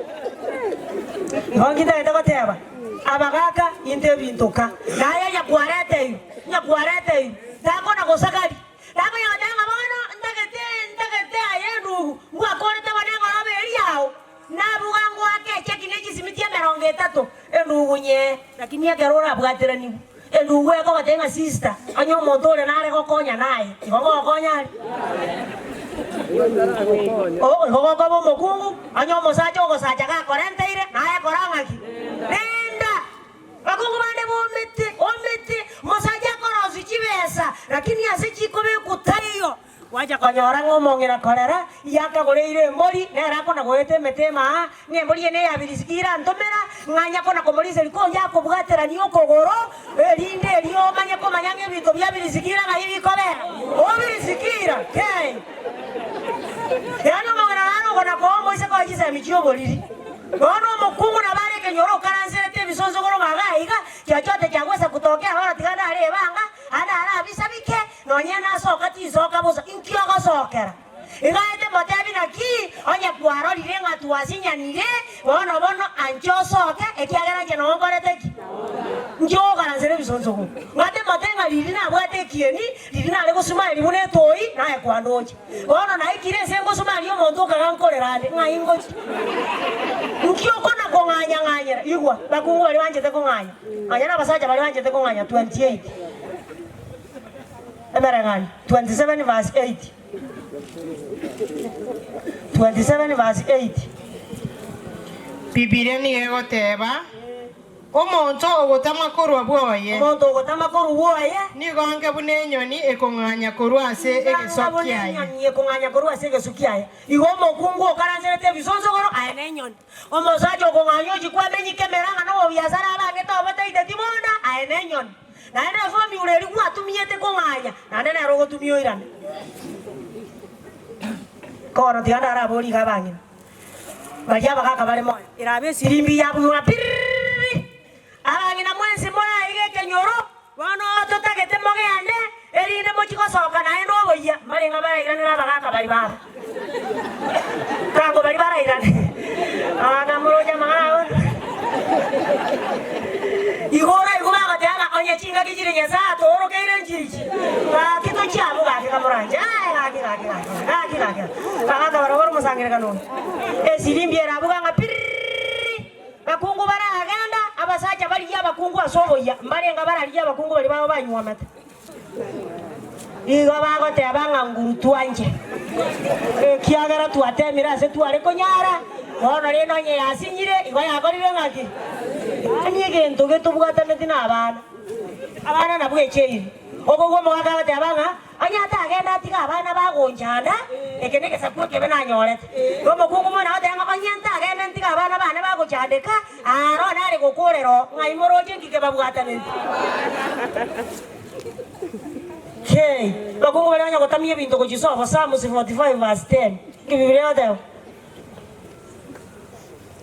Igo nkintagete goteba, abagaka into ebinto ka, naye nyakwareteirwe, nyakwareteirwe, takona gosakari, takonya goteba ng'a bono ntagete ntagete aye endugu, ngwakorete bono engoroba eria yao. Nabuga ngoake echeki ne chisimiti emerongo etato, endugu nyee. Lakini ekero orabwateranigwe, endugu ekogotebia ng'a sister, onye omonto ore nare gokonya naye, igo gokonya are? Oh, igo gokoba omokungu, onye omosacha ogosacha gakorenteire, naye kora ng'aki? Renda! Bakungu bande bomete, omete, omosacha akorosia chibesa, lakini ase chikobekwa taiyo. Gwacha konyora ng'a omong'ina korera yakagoreire embori, nere akona-goeta emete emaa, ng'a embori eye neyabirisiki irantomera, ng'a anya kona-komorisia rikonye akobwaterania okogoro, erinde erio omanye komanya ng'a ebinto bia birisikira ng'ai bikobera. Obirisikira! Kei! Yaani omong'ina nare okona-koa omoiseke oye chisemi chi'oboriri. Bono omokungu nabo are ekenyoro okaranserete ebisonsogoro ng'a iga iga, chochote chiagwesa kutokea bono tiga ndare ebanga, ande arabisabike, Nonya nasoka tinsoka bosa, inki ogosokera? Igaete motebi naki, onye kwarorire ng'a twasinyanire, bono bono anche osoke, ekiagera inche noo nkorete ki? Inki ogokaransera ebisonsogo? Ng'ate mote ng'a riria nabwate ekieni, riria nare gosumaria buna etoi, naye kwandoche. Bono naikire ense ngosumaria omonto okaga nkorera ande, ng'ai ngochia? Inki okona kong'anya-ng'anyera? Igwa, bakungu baria banchete kong'anya, nonya nabasacha baria banchete kong'anya 28. Emereng'anio 27 verse 8. 27 verse 8. Bibilia nigo egoteba, Omonto ogotama korwa bwoye. Omonto ogotama korwa bwoye. Nigo ange buna enyoni ekong'anya korwa ase egesu Nigo anga buna kiaye. enyoni ekong'anya korwa ase egesu kiaye. Igo omokungu okaranserete ebisonsogoro, aye nenyoni. Omosacha okong'anya ochia kwamenyika emerang'a na obobiasara abangete obotaiteti bonda, aye nenyoni. Naende ase omiura eria gwatumiete kong'anya, naende nere ogotumia oirane. Kono tiga ndaraborie iga abang'ina baria abagaaka bare moyo, erabe esirimbi yabugigwa piriri, abang'ina mwensi more aiga ekenyoro, bono totagete mogende, erinde mochie gosoka naende oboyia, mbarenge barairanere abagaaka baria babo. Kango baria barairane, abagaaka moroche amang'ana abo. Igo oraigwe bagoteba ng'a onye chingaki chire Nyasae atoorokeire nchirichi, gaki tochie abwo gaki kamoranche. Aye gaki gaki gaki gaki gaki bagaka barabwo bare omosangererekano oyo. Esirimbi ere abwo ng'a piriri, bakungu baragenda, abasacha barigie abakungu ase oboyia, mbarenge bararigie abakungu baria babo banyuomete. Nigo bagoteba ng'a nguru twanche, ekiagera twateemire ase tware konyara, bono rende onye yasinyire, igo yakorire ng'aki? Yaani egento getobwataneti nabana. Abana nabwo echeiri. Okoigwa omogaka agoteba ng'a onye atagenda atige abana bagonchanda, eke negesaku ekebe nanyorete. Na omokungu mono agoteba ng'a onye ntagende ntige abana bane bagochandeka, aro nare gokorera oo, ng'ai moroche nki kebabwataneti? Kei, abakungu baria onye gotamia ebinto gochia sobo, Psalms 45 verse 10, nki Bibilia egoteba?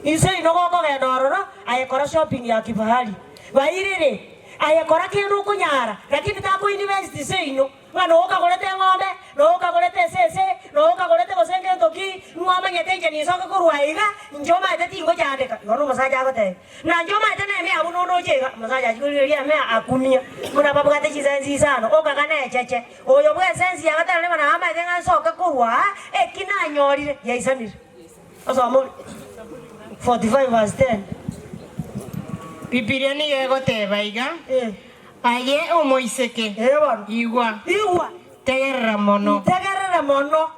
Inse ino gokogenda ororo, aye kora shopping ya kifahari. Bairire, aye kora kende okonyara, lakini tako invest seino, ng'a nokagorete eng'ombe, nokagorete esese, nokagorete gose ngento ki, ng'a omanyete inche ninsoke korwa aiga, inche omanyete tingochandeka. Igo nomosacha agotebia. Na inche omanyete nemea buna onoche iga, omosacha achia korigereria emea akumia, buna babwate chisensi isano, okaga necheche. Oyo bw'esensi ya gatano nigo naamaete ng'a nsoke korwa aa, eki nanyorire yaisanire. Osome ore 45 verse 10. Bibilia nigo egoteba iga, Aye omoiseke, Ee bono. igwa, Igwa. tegerera mono. Tegerera mono.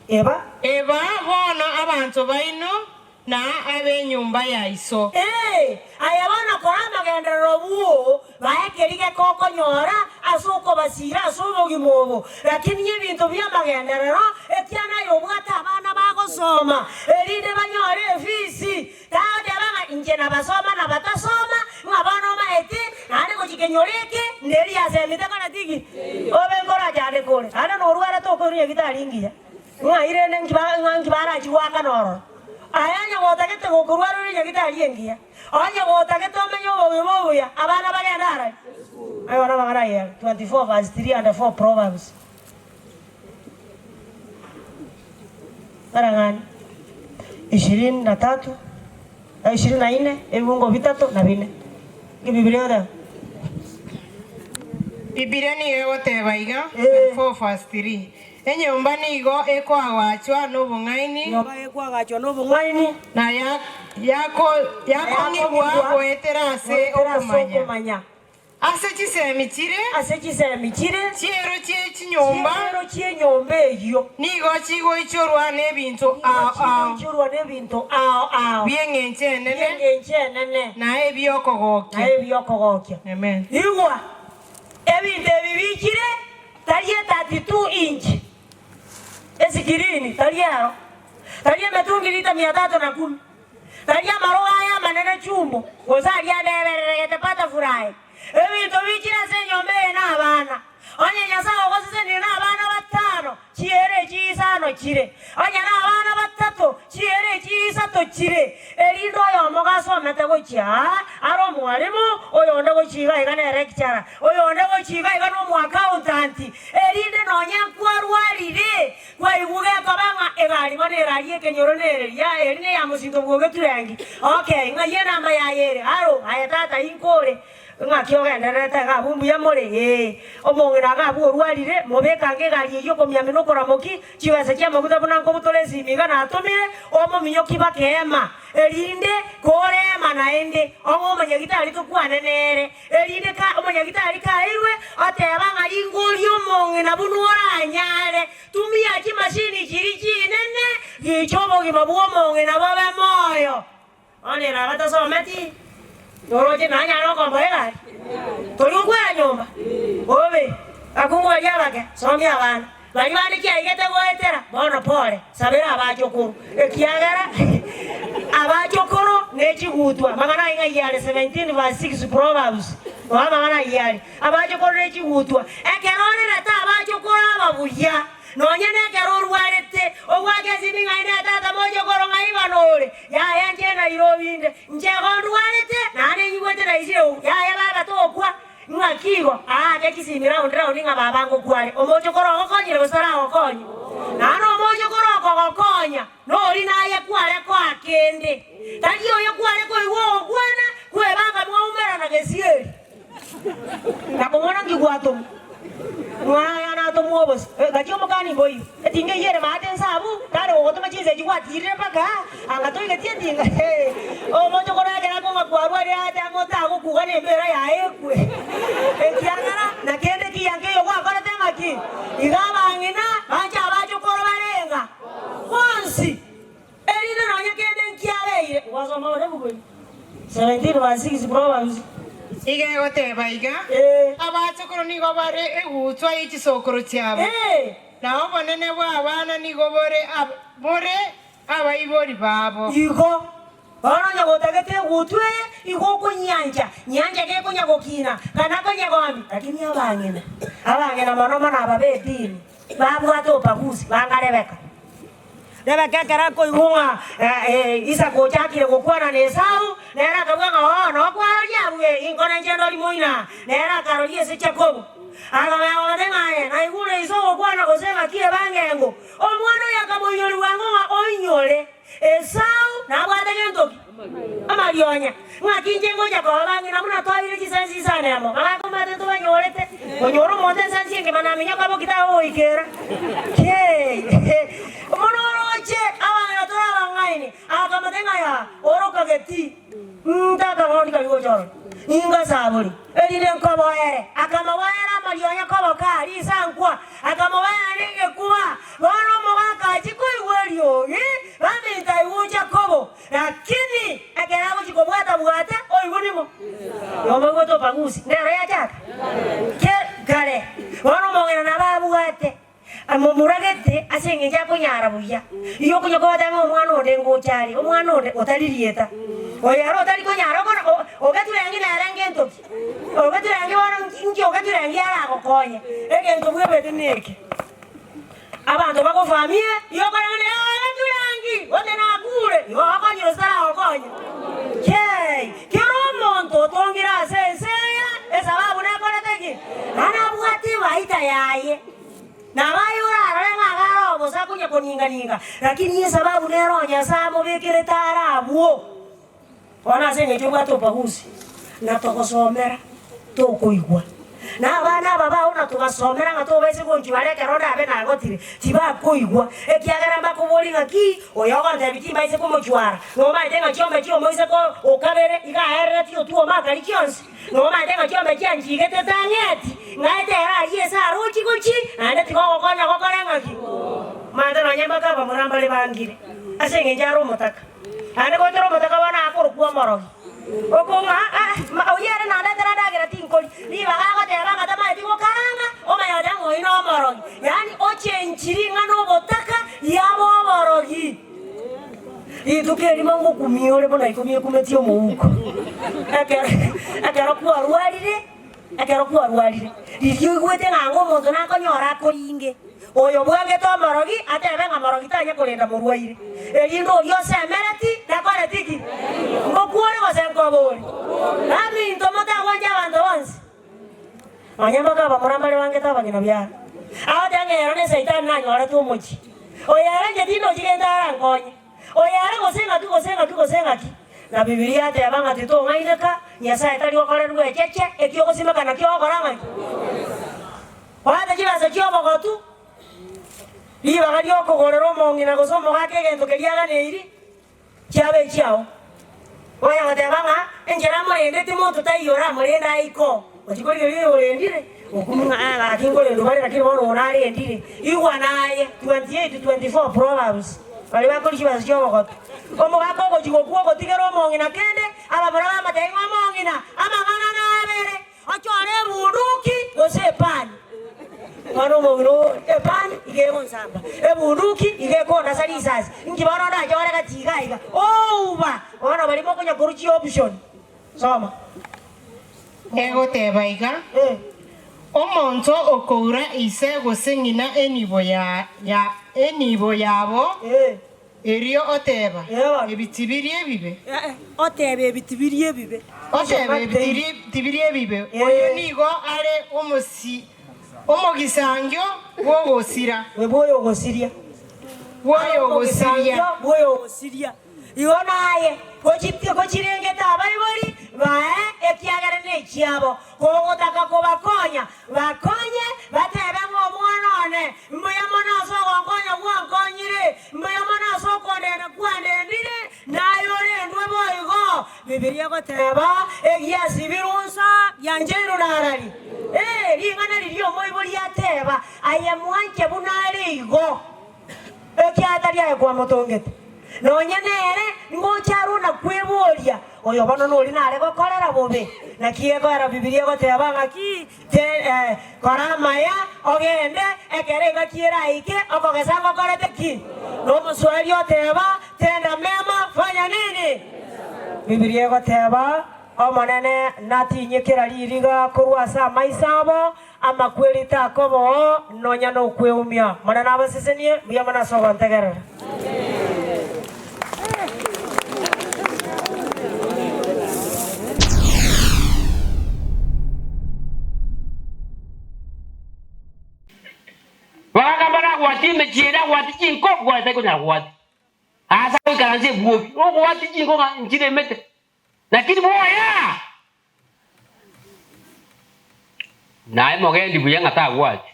Eba. Eba bono abanto baino na ab'enyomba ya iso. Ee, aye bono kora amagenderero bwoo, bae keria gekokonyora ase okobasiira ase obogima obo. Lakini ebinto bi'amagenderero, ekiana aye obwate abana bagosoma, erinde banyore efisi. Tagoteba ng'a inche nabasoma na batasoma, ng'a bono omaete, naende gochia kenyoro eke, nderi asemete koreti ki? Obe nkorachande kore, naende norwarete okoirwa nyagitari engiya. Ng'ai rende nki ba ng'a nki barachie goakana ororo? Aye onye gotagete gokorwara ore nyagitari engiya, onye gotagete omenye obogima obuya, abana bagende arari? Aye bono amang'ana ayio are 24 verse 3 and 4 Proverbs. Arang'ani ishirini na tatu ishirini na ine ebibungo bitato na bine. Nki Bibilia egoteba? Bibilia nigo egoteba iga, 4 verse 3, Enyomba nigo ekoagachwa nobong'aini. Enyomba ekoagachwa nobong'aini. Na yakong'igwa goetera ase okomanya. Ase chisemi chire. Ase chisemi chire. Chiero chie chinyomba. Chiero chi'enyomba eyio. Nigo chigoichorwa nebinto ao ao. Nigo chigoichorwa nebinto ao ao. Bi'engencho enene. Bi'engencho enene. Na ebi'okogokia. Na ebi'okogokia. Amen. Igwa! Ebinto ebi bichire, tari e32 inch esikirini, tari ero, tari emetungi lita mia tatu na kumi, tari amarogo aya amanene chumbo, gose aria adebereregete butterfly. Ebinto bichire ase enyomba eye nabana. Onye Nyasae ogosesenirie nabana batano, chiere echi isano chire, onye nabana batato, chiere echi isato chire, erinde oyomo gasomete gochia aa are omwalimu, oyonde gochia iga iga ne lecturer, oyonde gochia iga iga nomoaccountant, erinde nonye nkwarwarire, kwaigwa gekoba ng'a egari bono egari y'ekenyoro nere riria, eri neya mosinto bw'ogeturengi, okay, ng'ai enamba yaye ere, aro, aye tata inkore. Ng'aki ogendererete iga abwo mbuya more? Ee, omong'ina iga abwo orwarire, mobeke ange egari eyio okomiamia na okoramokia chibesa chi'amaguta buna nkobutora esimi iga natomire, omominyoki baka eema, erinde kore eema naende, ong'e omonyagitari tokwane nere, erinde ka omonyagitari kairwe, oteba ng'a ringoria omong'ina buna oranyare, tumia chimashini chiria chinene, gicha obogima bw'omong'ina bobe moyo. Bono ere abatasometi, toroche nanyare okomboa egari? Tori gokwera nyomba? Bobe, akungu baria abake, somia abana. Baria bande kiaigete goetera, bono pore, sabera abachokoro, ekiagera abachokoro ne chigutwa. Amang'ana ayio ng'ai are 17 verse 6 Proverbs, noo amang'ana ayio are. Abachokoro ne chigutwa. Ekero orerete abachokoro aba buya, Nonya nekero orwarete, ogwake esimi ng'a inde tata mochokoro ng'a Ivan ore, yaya nche Nairobi inde, nche igo ndwarete, naende nyigwete naisire oo, yaya baba tokwa, ng'aki igo, aake chisimi round round ng'a baba ngokwa are, omochokoro ogokonyire gose taragokonye? Naende omochokoro okogokonya nori naye kware koa kende, tari oyo kware koigwa ogokwana, kwebanga mwaumerana gesieri. Nakomona nki gwatomwa? Ng'a natomwa obosio. Gachia omokani mboiyo, etinga eyio ere maate inse abwo, tare gogotoma chinsa echi gwatiirire mpaka aa, anga toigeti etinga. Hee, omochie koragera akong'a kwarwa aria aate ang'e otagokuga na embeera yaye ekwe. Ekiagera na kende kiya nkeiyo gwakorete ng'aki? Iga abang'ina banche abachokoro bareng'a bonsi. Erinde nonya kende nkiabeire. Gwasoma ore buku eye 17 verse 6 Proverbs. Iga egoteba iga, Ee. Abachokoro nigo bare eguutwa ye chisokoro chiabo, Ee. na obonene bw'abana nigo bore bore abaibori babo. Igo bono onye gotagete eguutwa eye, igo okonyiancha, nyiancha gekonya gokina, kana konyegombi. Lakini abang'ina, abang'ina mono mono aba b'edini, babwate obaguzi, banga Rebeka. Rebeka ekero akoigwa ng'a Isaka ochakire gokwana na Esau, nere akabua ng'a oo nokwaroria abwo, inko nainche ndori moina. Nere akaroria ase Jakobo, akamanya ng'a aye naigure iso ogokwana gose ng'aki ebange engo. Omwana oyo akamoinyori bwango ng'a oinyore Esau nabwate gento ki? Amarionya. Ng'aki inche ngocha koba bang'ina buna twaeire chisensi isano emo, bagakomate ntobanyorete. Onyore omonto esensi engima naminyoka bokita agogoikera. Kei! Mono oroche abang'ina tore abang'aini, akamate ng'a yaa, orokageti. Ntakang'ondi karia gocha ororo, ningasabori, erinde nkoboere. Akamoboera amarionya koboka risankwa, akamoboera negekuba. Bono omogaka achia koigwa eriogi, baminto aigwe Jakobo, lakini ekero agochia kobwata-bwata, oigwe ning'o? Omoigwete obagusi, nero yachaka kare. Bono omong'ina nabo abwate. Amomuragete ase engencho akonyara buya. Igo okonya kogoteba ng'a omwana onde ngocha are, omwana onde otari rieta. Oyo ere otari konyara okona ogeturengi nere ngento ki? Ogeturengi bono nki ogeturengi aragokonye? Egento bwebete neke, abanto bagofamie, igo okoreng'ana ee ogeturengi gose nakure, igo ogokonyire gose taragokonya. Kei! Kera omonto otongire ase ense eye, esababu nekorete ki? Nabwate ebaita yaye. Nabo aye orarore ng'a iga are obosa akonya koninga-ninga, lakini esababu nere o Nyasae amobekerete are abwo. Bono ase engencho obwate obagusi, na togosomera, tokoigwa. Na abana aba bao natobasomera ng'a tobaise gonchwara ekero ndabe nagotire, tibakoigwa, ekiagera mbakoborie ng'a ki, oyo ogontebia timbaise komochwara, nomaete ng'a chiombe chi'omoiseke o kabere iga aereretie otwoma akari chionsi, nomaete ng'a chiombe chianchigete tang'eti, ng'aete ere aria ase arochi gochi, naende tiga ogokonya gokore ng'aki? Omanyete nonye mpaka abamura mbare bangire, ase eng'encho are omotaka. Naende goetera omotaka bono akorokwa omorogi. Okong'a oyio ere nandetera endagera tinkori, ribaga agoteba ng'a tamaeti gokaranga, omanye goteba ng'a oyio nomorogi. Yaani ochenchi ring'ana obotaka riaba oborogi. Rituko erimo ngokumia ore buna ikomi ekumetie omouko. Ekero ekero kwarwarire. Ekero kwarwarire, riria oigwete ng'a anga omonto nakonyora akoringe, oyo bwangete omorogi atebe ng'a morogi tanya korenda morwaire, erinde oria osemereti takoreti ki? Ngokwore gose nkobore? Baminto motagwancha abanto bonsi, nonya mpaka abamura mbare bangete abang'ina biara. Agoteba ng'a ero nesaitani nanyorete omochie, oyo ere inche tindochi gento arankonye. Oyo are gose ng'aki gose ng'aki gose ng'aki. Na Bibilia yateba ng'a titong'aineka, Nyasae tari gokorerwa echeche, eki ogosimeka nakio ogokora ng'aki? Oete chibesa chi'obogotu, ribaga ri'okogorera omong'ina gose omogaka egento keria aganeiri, chiabe echiao. Onya goteba ng'a enchera amorendeti monto taiyo oramorende aike oo, ochia korigereria oyo orendire, okumia ng'a eh gaki nkorendwa bare lakini bono oyo narendire. Igwa naye, 28 24 Proverbs, baria bakoria chibesa chi'obogotu. Omogaka ogochia gokwa ogotigera omong'ina kende, abamura bamotebia ng'a omong'ina, amang'ana nabere, Ochore ebunduki gose epani. Bono omong'ina oo, epani iga egonsamba, ebunduki iga ekondasa risasi, inki bono ndachore gati iga iga? Ouba! Bono baria mokonya korwa chioption. Soma. Egoteba iga, Omonto okoura ise gose ng'ina enibo ya enibo yabo, Erio oteba, Ebi tibiri ebibe. Oteba, Ebi tibiri ebibe. Oteba, Ebi tibiri ebibe. Oyio nigo are omogisangio bw'ogosira. Bw'oyogosiria. Bw'oyogosiria. Bw'oyogosiria. Igo naye gochirengete abaibori baye, ekiagera nechiabo. Kogotaka kobakonya, bakonye, batebe ng'a omwana one, mbuya mono ase ogonkonya gwankonyire, mbuya mono ase okondenda kwandendire, naye orendwe boigo. Bibilia egoteba, Egiasibirwe nsa giancheirwe narari. Ee, ring'ana riria omoibori ateba, Aye mwanche buna are igo, ekiagera tari aye kwamotongete. Nonya nere ngocha arwe na kweboria, Oyo bono noria nare gokorera bobe? Naki egoera Bibilia egoteba ng'aki? Te, kora amaya, ogende, ekero engaki eraike, okogesa ngokorete ki? Na omoswahili oteba, Tenda mema, fanya nini? Bibilia egoteba, Omonene natinyie kera ririga korwa ase amaiso abo, amakweri takoba oo, nonya nokweumia. Omonene abasesenie, mbuya mono ase ogontegerera. Bagakamba nagwatia emechie ere agwatie chinko, bware tari konyara gwatia. Aase agoikaransa ebwobi, ogwatia chinko ng'a nchiremete, lakini bwoya! Naye mogendi buya ng'a tagwatia.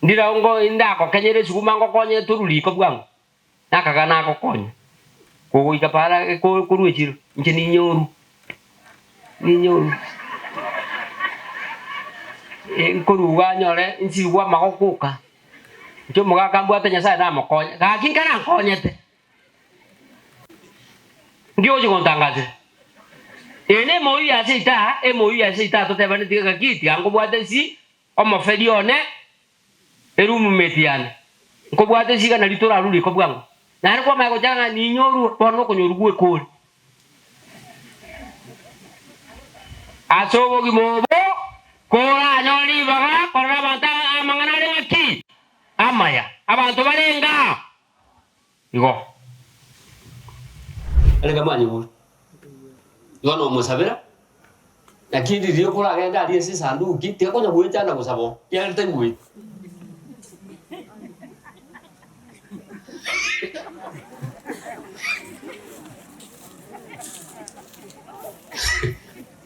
Ndire ngo indagokenyere esuguma ngokonye torwe riko bwango, nakaga nagokonya. Kogoika para korwa echiro, inche ninyoru, ninyoru. Nkoruga nyore nsibwe amagoko oka, inche omogaka mbwate Nyasaye namokonye, gaki nkarankonyete. Nki ogochia gontangasera? Eye nemoyio ya seita, emoyio ya seita totebaneti gaki tiga nkobwate nsi omoferi one erumumeti yane. Nkobwate nsi iga nario torarue riko bwango. Naende kwamanya gochaka ng'a ninyorwe, bono nokonyorwa gw'ekori. Ase obogima obo koranyore ribaga korora abanto amang'ana are ng'aki? Amaya. Abanto barenge aa. Igo arenge mwanyigure, igo nomosabera, naki riria okoragende aria ase esanduki, tiga konya goechanda gosaba oo, ekiagera taigweti.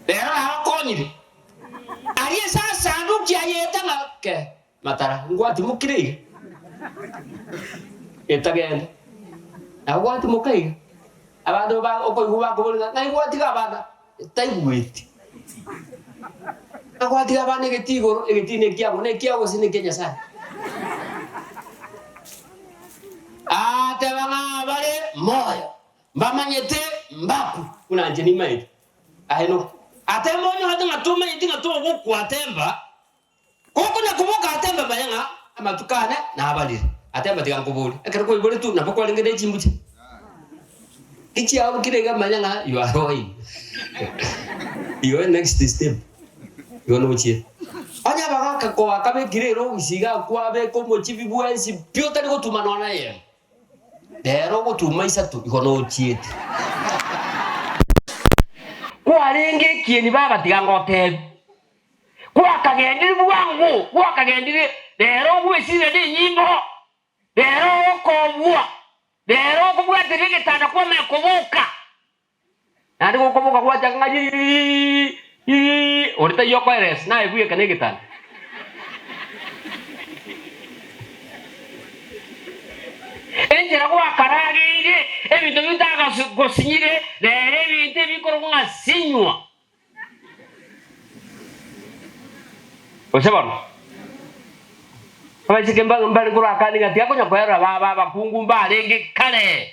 Rero agokonyire, aria ase esanduki ayete ng'a ke. Matara, ngwatimokire iga, etagenda. Nabo gwatimoka iga, abanto ba okoigwa bakoboria ng'a ng'ai gwatiga abana, taigweti. Ng'a gwatiga abana egetii igoro, egetii nekiabo, nekiao gose nekia Nyasaye. Ateba ng'a bare moyo, mbamanyete mbaku, buna inche nimaete. Aye no. Atemba onyorete ng'a tomanyeti ng'a togokwa atemba, Gokonya koboka atembe manya ng'a amatuko ane nabarire. Atemba tiga nkoborie, ekero kwaiboretwe nabo kwarenge ne chimbuche? Gichiaorokire iga manya ng'a you are going. Igo next step igo nochiete. Onye abagaka koaka bekire erogisi iga kwabeka omochibi bwensi pi otari gotuma nonya na eyemo. Rero ogotuma isato igo nochiete. Kwarenge ekieni baba tiga ngotebie. Gwakagendire bwango, gwakagendire rero ogwesire nenyimbo, rero ogokobua, rero okobwateria egetanda kwamanya koboka. Naende gokoboka gwachaka ng'a yiiii yiiii, ore taiyo okoeresa, naye bweka negetanda. Enchera gwakarageire, ebinto bitagosinyire, rero ebinto ebikorokwa ng'a sinywa. Gose bono, abaiseke mbare korakani ng'a tiakonya koerora baba abakungu mbarenge kare.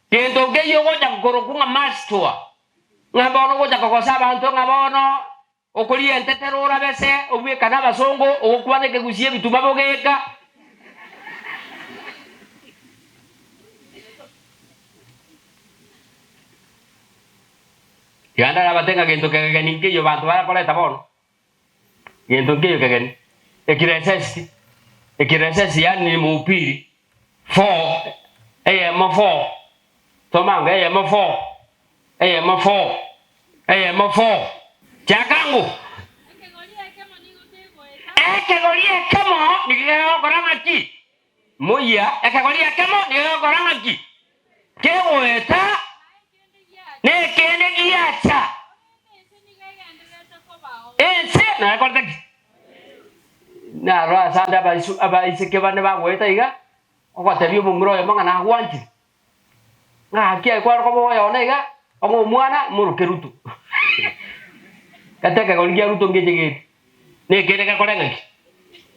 Gento nkeiyo ogocha korokwa ng'a mastoa, ng'a bono ogocha kogosa abanto ng'a bono okoria entetero orabese obwekane abasongo ogokwana ekegusii ebituma bogeka. Tiga ndarabate ng'a gento kegeni nkeiyo banto barakoreta bono, gento nkeiyo kegeni, ekiresesti, ekiresesti yaani ni mhubiri, four, eyemo four, soma ango eyemo four, eyemo four, eyemo four, chaka ango. Ekegori ekemo nigo kegokora ng'aki? Moyia, ekegori ekemo nigo gegokora ng'aki? Kegoeta, na ekende giacha. Ense nayo ekorete ki? Naro ase ande abaisu abaiseke bane bagoeta iga, ogotebia omomura oyomo ng'a nagwanchire, ng'aki aye kware koba oyone iga, ong'e omwana moroke Ruto. Gati ekegori kia Ruto ngeche gete, na ekende gekore ng'aki?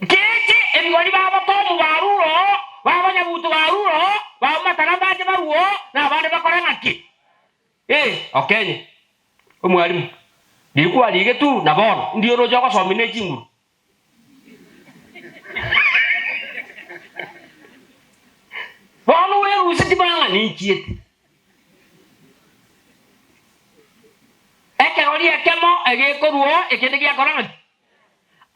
Geche ebigori babo tomu barure oo. Babanyabuto barure oo, bamatana mbache barue oo, na abande bakore ng'aki? Ee, okenye. Omwalimu, riria kwarigetwe na bono, ndi oroche ogosomia ne chinguru. Bono werusetie bang'a ninchiete. Ekegori ekemo egekorua oo, ekende giakora ng'aki?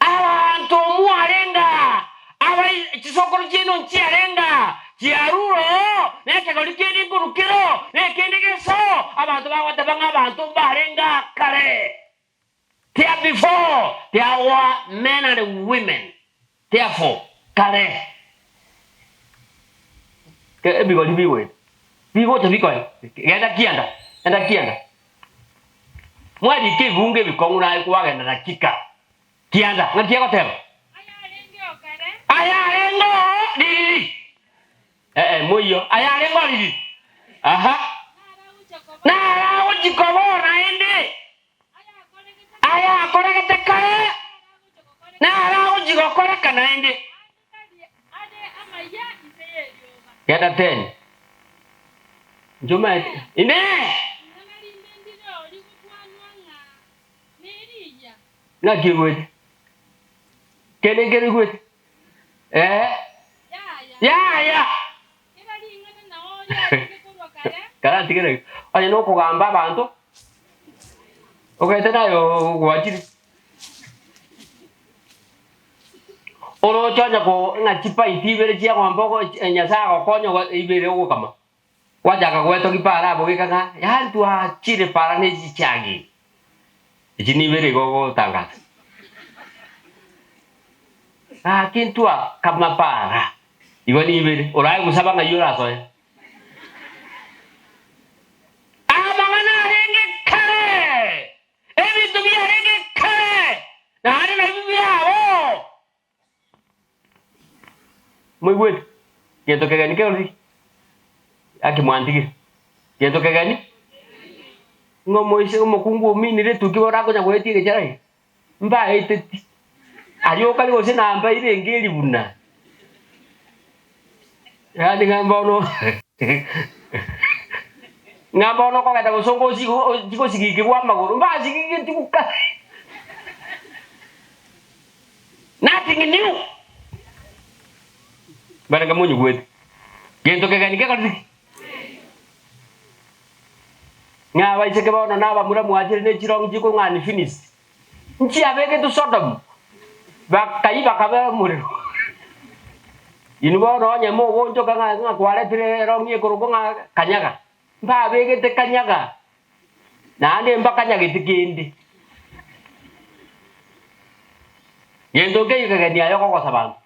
Abanto mwarenge aa, abai chisokoro chiaino nchiarenge aa, chiarure oo, na ekegori kende nkorwa kere oo, na ekende gese oo, abanto bagoteba ng'a abanto mbarenge aa kare. There before there were men and women, therefore kare. Ebigori bigoeta, bigocha bikonya, genda kianda, genda kianda. Mwarika ebungo ebikong'u naye kwagenda dakika kianda, ng'aki egoteba? Ayarenge oo ririri. Ee, moiyo, ayarenge oo ririri. Aha. Naragochi koba oo naende. Ayakoregete kare, naragochi gokoreka naende. Genda teni. Inche omanyete. Inee! Naki oigwete? Kende nkere oigwete? Ee. Yaya. Karantigere iga. Onye nokogamba abanto, ogete naye gwachire. Oroche onye ko ng'a chipaiti ibere chi'eng'ombe ogo Nyasae agokonya ogo ibere ogokama, gwachaka gwetogia para abwo geka ng'a yaani twachire para ne chichagi, echi nibere igo ogotangasa. Gaki ntwakama para, igo nibere, orae gosaba ng'ai orasoe. Amang'ana arenge kare! Ebinto biarenge kare, naende nabio biraboo. Moigwete? Gento kegeni kerori? Gaki mwantigire. Gento kegeni? Ng'a omoise omokungu ominire etuki bono akonya goetia egechara iga, mbaeteti. Aria okare gose nambaire enga eri buna. Yaani ng'a bono ng'a bono okogenda gosonga osi ochie gosigikigwa amagoro, mbasigigeti kare. Nothing new. Barenge monyigwete. Gento kegeni kekorete ki? Ng'a abaiseke bono na abamura mwachire ne chirong'i chikong'a unfinished. Nchiabegetwe Sodomu, bakayia bakaba omorero. Inwe bono onye mogoonchoka ng'a ng'a kwaretire erong'i ekorokwa ng'a kanyaga, mbabegete kanyaga, naende mbakanyageti kende. Gento nkeiyo kegeni aye okogosa abanto.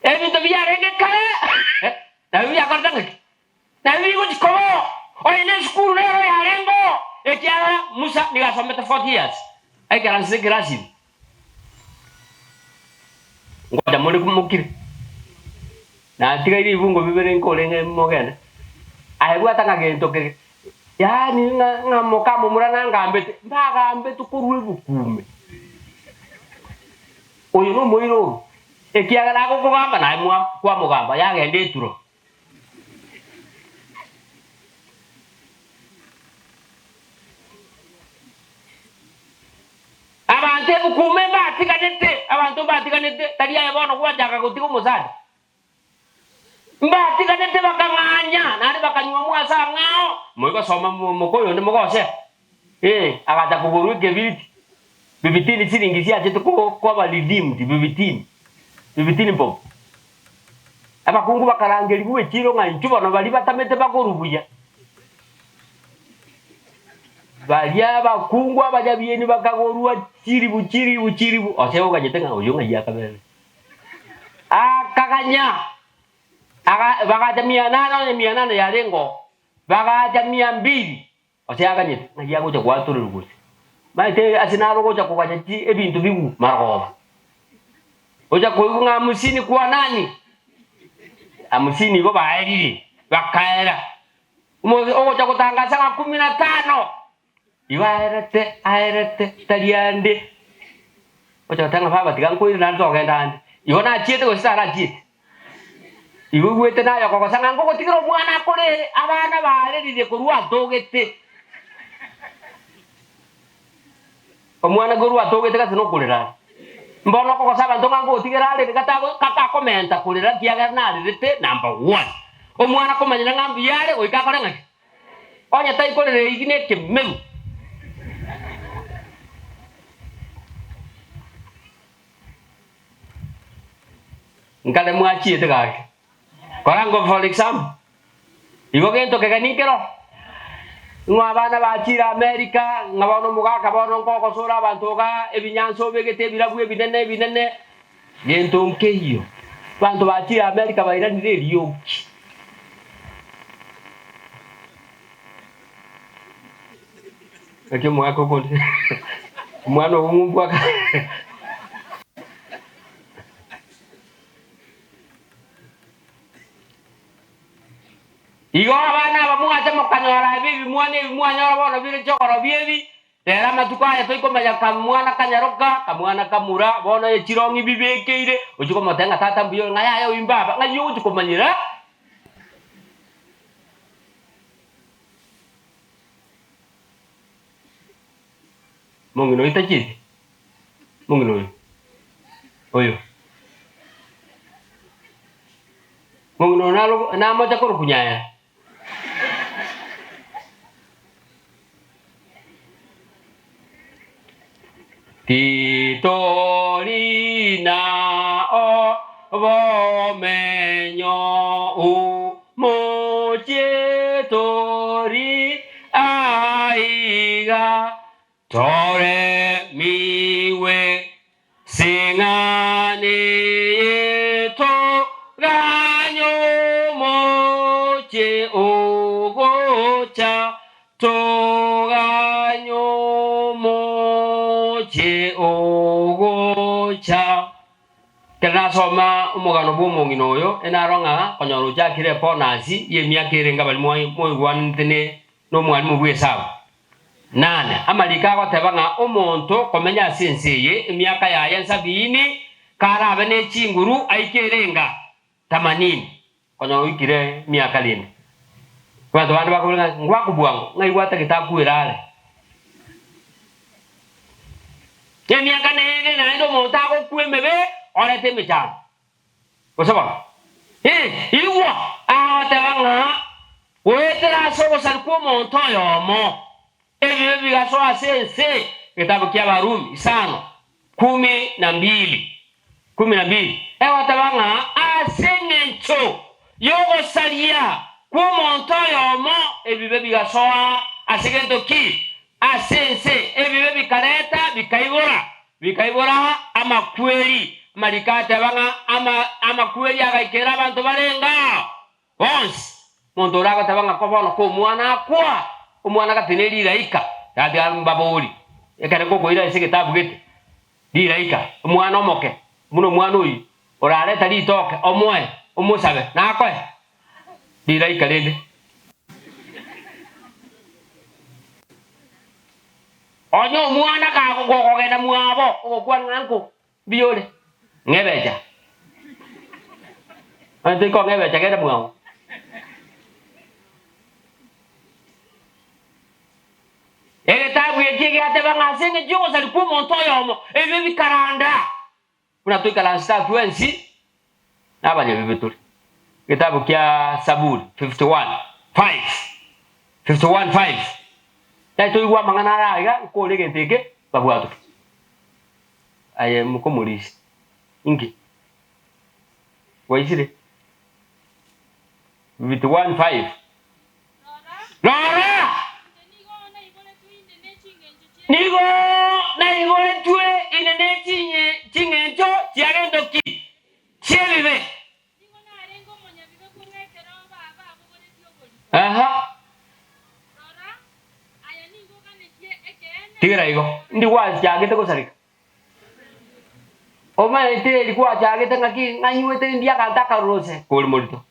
Ebinto biarenge kare, nabio biakorete ng'aki? Nabio bigochia koba oo, onye nesukuru nero yarenge oo, ekiagera Musa nigo asomete 40 years aikaransete ekerasi ime. Ngocha more mokire, natigaire ebibungo bibere nkorenge mogende. Aye bwata ng'a gento kege, yaani ng'a ng'a mokamomura nangambete, mbagambetwe korwa ebuku ime. Oyo nomoira oro, ekiagera agokogamba naye mwa kwamogamba, yagenda eturo. Abanto ebukume mbatiganete, abanto mbatiganete, tari aye bono gwachaka gotiga omosacha. Mbatiganete bakang'anya, naende bakanyuomwa ase ang'ao. Moigosoma moka oyonde mogosea, ee, agacha kogorwa ekebiriti, bibitini chiringi chiachete koba redeemed, bibitini, bibitini bob. Abakungu bakarangerigwa echiiro ng'a inchuo bono baria batamete bakorwa buya. Baria abakungu abanyabieni bakagorwa chiribu chiribu chiribu, ose oganyete ng'a oyo ng'ai akaberire. Akaganya, aga bagacha mia nane onye mia nane yarenge oo, bagacha mia mbili, ose aganyete ng'ai agocha gwatorerwa gose. Maete ase naro ogocha koganya chi ebinto bigwe marogoba. Ocha koigwa ng'a hamsini kwa nani? Hamsini igo baerire, bakaera. Omo ogocha gotangasa ng'a kumi na tano, igo aerete aerete tari ande. Ocha goteba ng'a baba tiga nkoire naende togenda ande. Igo nachiete gose tarachiete? Igo oigwete naye okogosa ng'a ngogotigera omwana akore abana baareririe korwa atogete. Omwana korwa atogete gase nokorera are. Mbono okogosa abanto ng'a ngogotigera arere gatago katakomenta korera ekiagera narerete number one. Omwana komanyera ng'a mbuya are goika akore ng'aki? Onye taikorera eyio nekemeru. Nkare mwachiete gaki. Kora ngo for example, igo gento kegeni nkero, ng'o abana bachire America, ng'a bono omogaka bono nkogosora abanto igaa, ebinyansa obegete ebirabu ebinene ebinene, gento nkeiyo. Abanto bachire America bairanire erioki. Naki omogaka okondi omwana obo ng'umbu aka Igo abana aba mwacha mokanyora ebi ebimwana ebi mwanyora bono bire chogorobia ebi, rero amatuko aya toikomanya kamwana kanyaroka, kamwana kamura, bono echirong'i bibekeire, ochia komotebia ng'a tata mbuya ore, ng'a yaya oyio mbaba, ng'ai ogochia komanyera? Mong'ina oyo tachieti? Mong'ina oyo, oyo. Mong'ina oyo naro namocha korokwa Nyaera. Titori na obomenyo omochie tori aiga, toremiwe sing'ani toganye omochie ogocha Toganye omochie ogocha. Ekero nasoma omogano bw'omong'ina oyo, enaro ng'a konyora ochakire ebonus y'emiaka ere enga baria moigwananete ne nomwalimu bw'esabu. Nane, amariko agoteba ng'a omonto komenya ase ense eye emiaka yaye nsabiini, karabe ne chinguru aike ere enga tamanini. Konya oikire emiaka rende, abanto bande bakobora ng'a ngwakobua ng'o, ng'ai gwatagete akwere are. Emiaka nere naende omonto agokwa emebe orete emechando. Gose bono? Ee, igwa agoteba ng'a goetera ase obosari kw'omonto oyomo, ebibe bigasoa ase ense, egetabu ki'Abarumi isano, kumi na mbili, kumi na mbili, egoteba ng'a ase engencho y'ogosaria kw'omonto oyomo ebibe bigasoa ase gento ki? Ase ense, ebibe bikareta bikaibora, bikaibora amakweri. Amariko ateba ng'a ama, amakweri agaikera abanto barenge ao bonsi. Omonto ore agoteba ng'a ko bono komwana akwa, omwana gati ne rilaika, yatiga mbabori, ekere nkokoira ase egetabu gete, rilaika, omwana omoke, buna omwana oyio, orareta ritoke omoe, omosabe, nakoe rilaika rende. Onye omwana kagokogenda mwabo, ogokwana ng'a nko, Mbuya ore, ng'ebecha. Onye tori kong'ebecha genda mwao. Egetabu eki egiateba ng'a ase engencho y'ogosaria kw'omonto oyomo ebibe bikaranda, buna toikaransete aa twensi nabanyabibe tore. Egetabu kia Saburi 51, 5, 51, 5. Tari toigwe amang'ana ara iga, nkore egento eke, babwatoke. Aye mokomorisia, inki? Gwaisire? 51 5. Rora! Nigo naiboretwe inde ne ching'encho chia gento ki? Chi'ebibe. Aha. Tigera igo, ndi gwachagete gosareka. Omanyete eri gwachagete ng'aki ng'anyuete ndi aganto akarorose kore morito.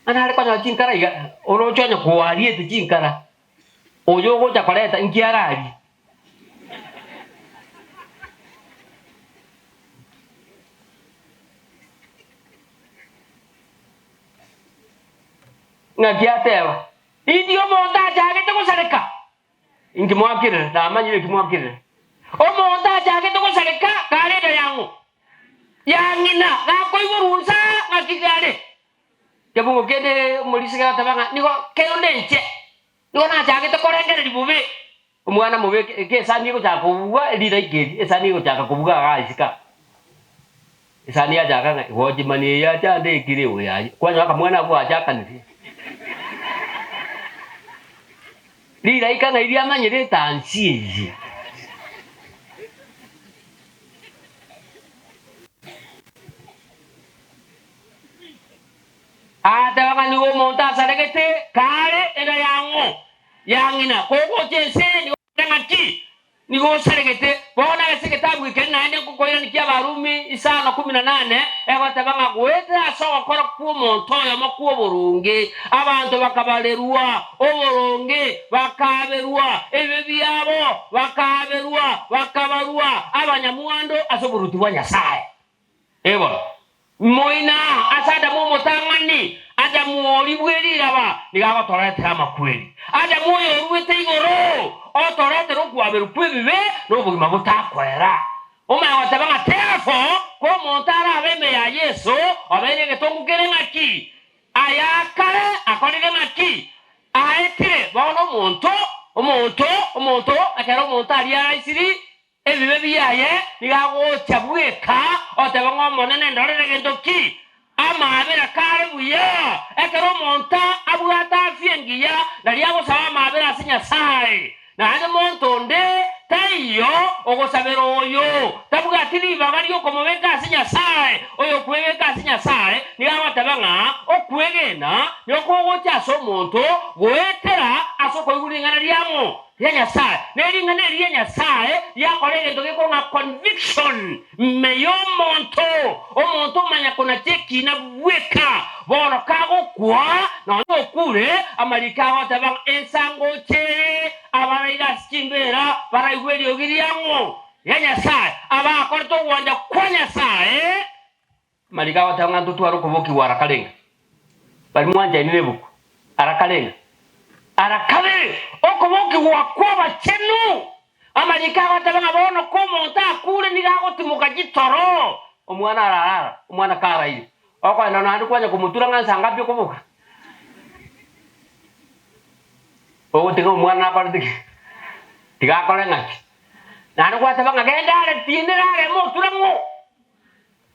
Ng'a nare konyora chinkara iga, oroche onye kwariete chinkara, oyo ogocha koreta inki ararie? Ng'aki ateba, Inki omonto achagete gosareka? Inki mwakirire? Namanyire eki mwakirire. Omonto achagete gosareka kare enda ya ng'o? Ya ng'ina, gakoiborwa inse aa, ng'aki kare? Kebungo kende omorisia agateba ng'a nigo kere nenche, nigo nachagete korengereria bobe. Omwana mobe eke esani egochaka kobugwa rilaika eri, esani egochaka kobuga igaa isiko aa. Esani yachaka ng'a watchman eye achandekire oyo aye, kwanyora akamwana abwo achakanire. Rilaika ng'ai riamanyire etansi eye. Agateba ng'a nigo omonto asaregete kare enda ya ng'o? Ya ng'ina. Kogocha ense eye nigo kore ng'aki? Nigo osaregete. Bono ase egetabu eke naende nkokoirania ki'Abarumi isano kumi na nane, egoteba ng'a goetera ase ogokora kw'omonto oyomo kw'oboronge, abanto bakabarerwa oboronge, bakaaberwa ebibe biabo, bakaaberwa, bakabarwa abanyamwando ase oboruoti bwa Nyasae. Ee bono, moina ase Adamu omotang'ani, Adamu oria bwe riraba, nigo agotoretera amakweri. Adamu oyo oruete igoro, otoretera okwaberwa kw'ebibe na obogima botakoera. Omanye goteba ng'a therefore, ko omonto arabe ime ya Yeso, obeire egetongu kere ng'aki? Aya akare akorire ng'aki? Aetire. Bono omonto, omonto, omonto, ekero omonto aria araisiri, Ebibe biaye nigo agocha bweka, oteba ng'a Omonene ndorere gento ki? Amaabera kare buya. Ekero omonto abwate afya engiya, nario agosaba amaabera ase Nyasae. Naende monto onde taiyo ogosabera oyo tabwati ribaga ri'okomobeka ase Nyasae. Oyokwebeka ase Nyasae nigo agoteba ng'a okwegena nigo kogocha ase omonto goetera ase okoigwa ring'ana riang'o. Ria Nyasae, ne ring'ana eri ria Nyasae riakora egento gekorwa ng'a conviction ime y'omonto, omonto omanya konacha ekiina bweka, bono kagokwa, nonya okure, amariko agoteba ng'a ensangocha ere abaraire ase chimbeera baraigwe eriogi riang'o ria Nyasae, abakorete ogwancha kwa Nyasae. Amariko agoteba ng'a ntotware okobokigwa ara karenga. Baria mwanchaine nebuku, ara karenga? Ara kabere, okobokigwa kw'abachenu. Amariko agoteba ng'a bono komonto akure nigo agotimoka chitoro, omwana ararara, omwana karaire. Okoenda naende kwanya komotura ng'a nsa ngapi okoboka? Ogotiga omwana nakorete ki? Tiga akore ng'aki? Naende gwateba ng'a genda are tienera are moture ng'o?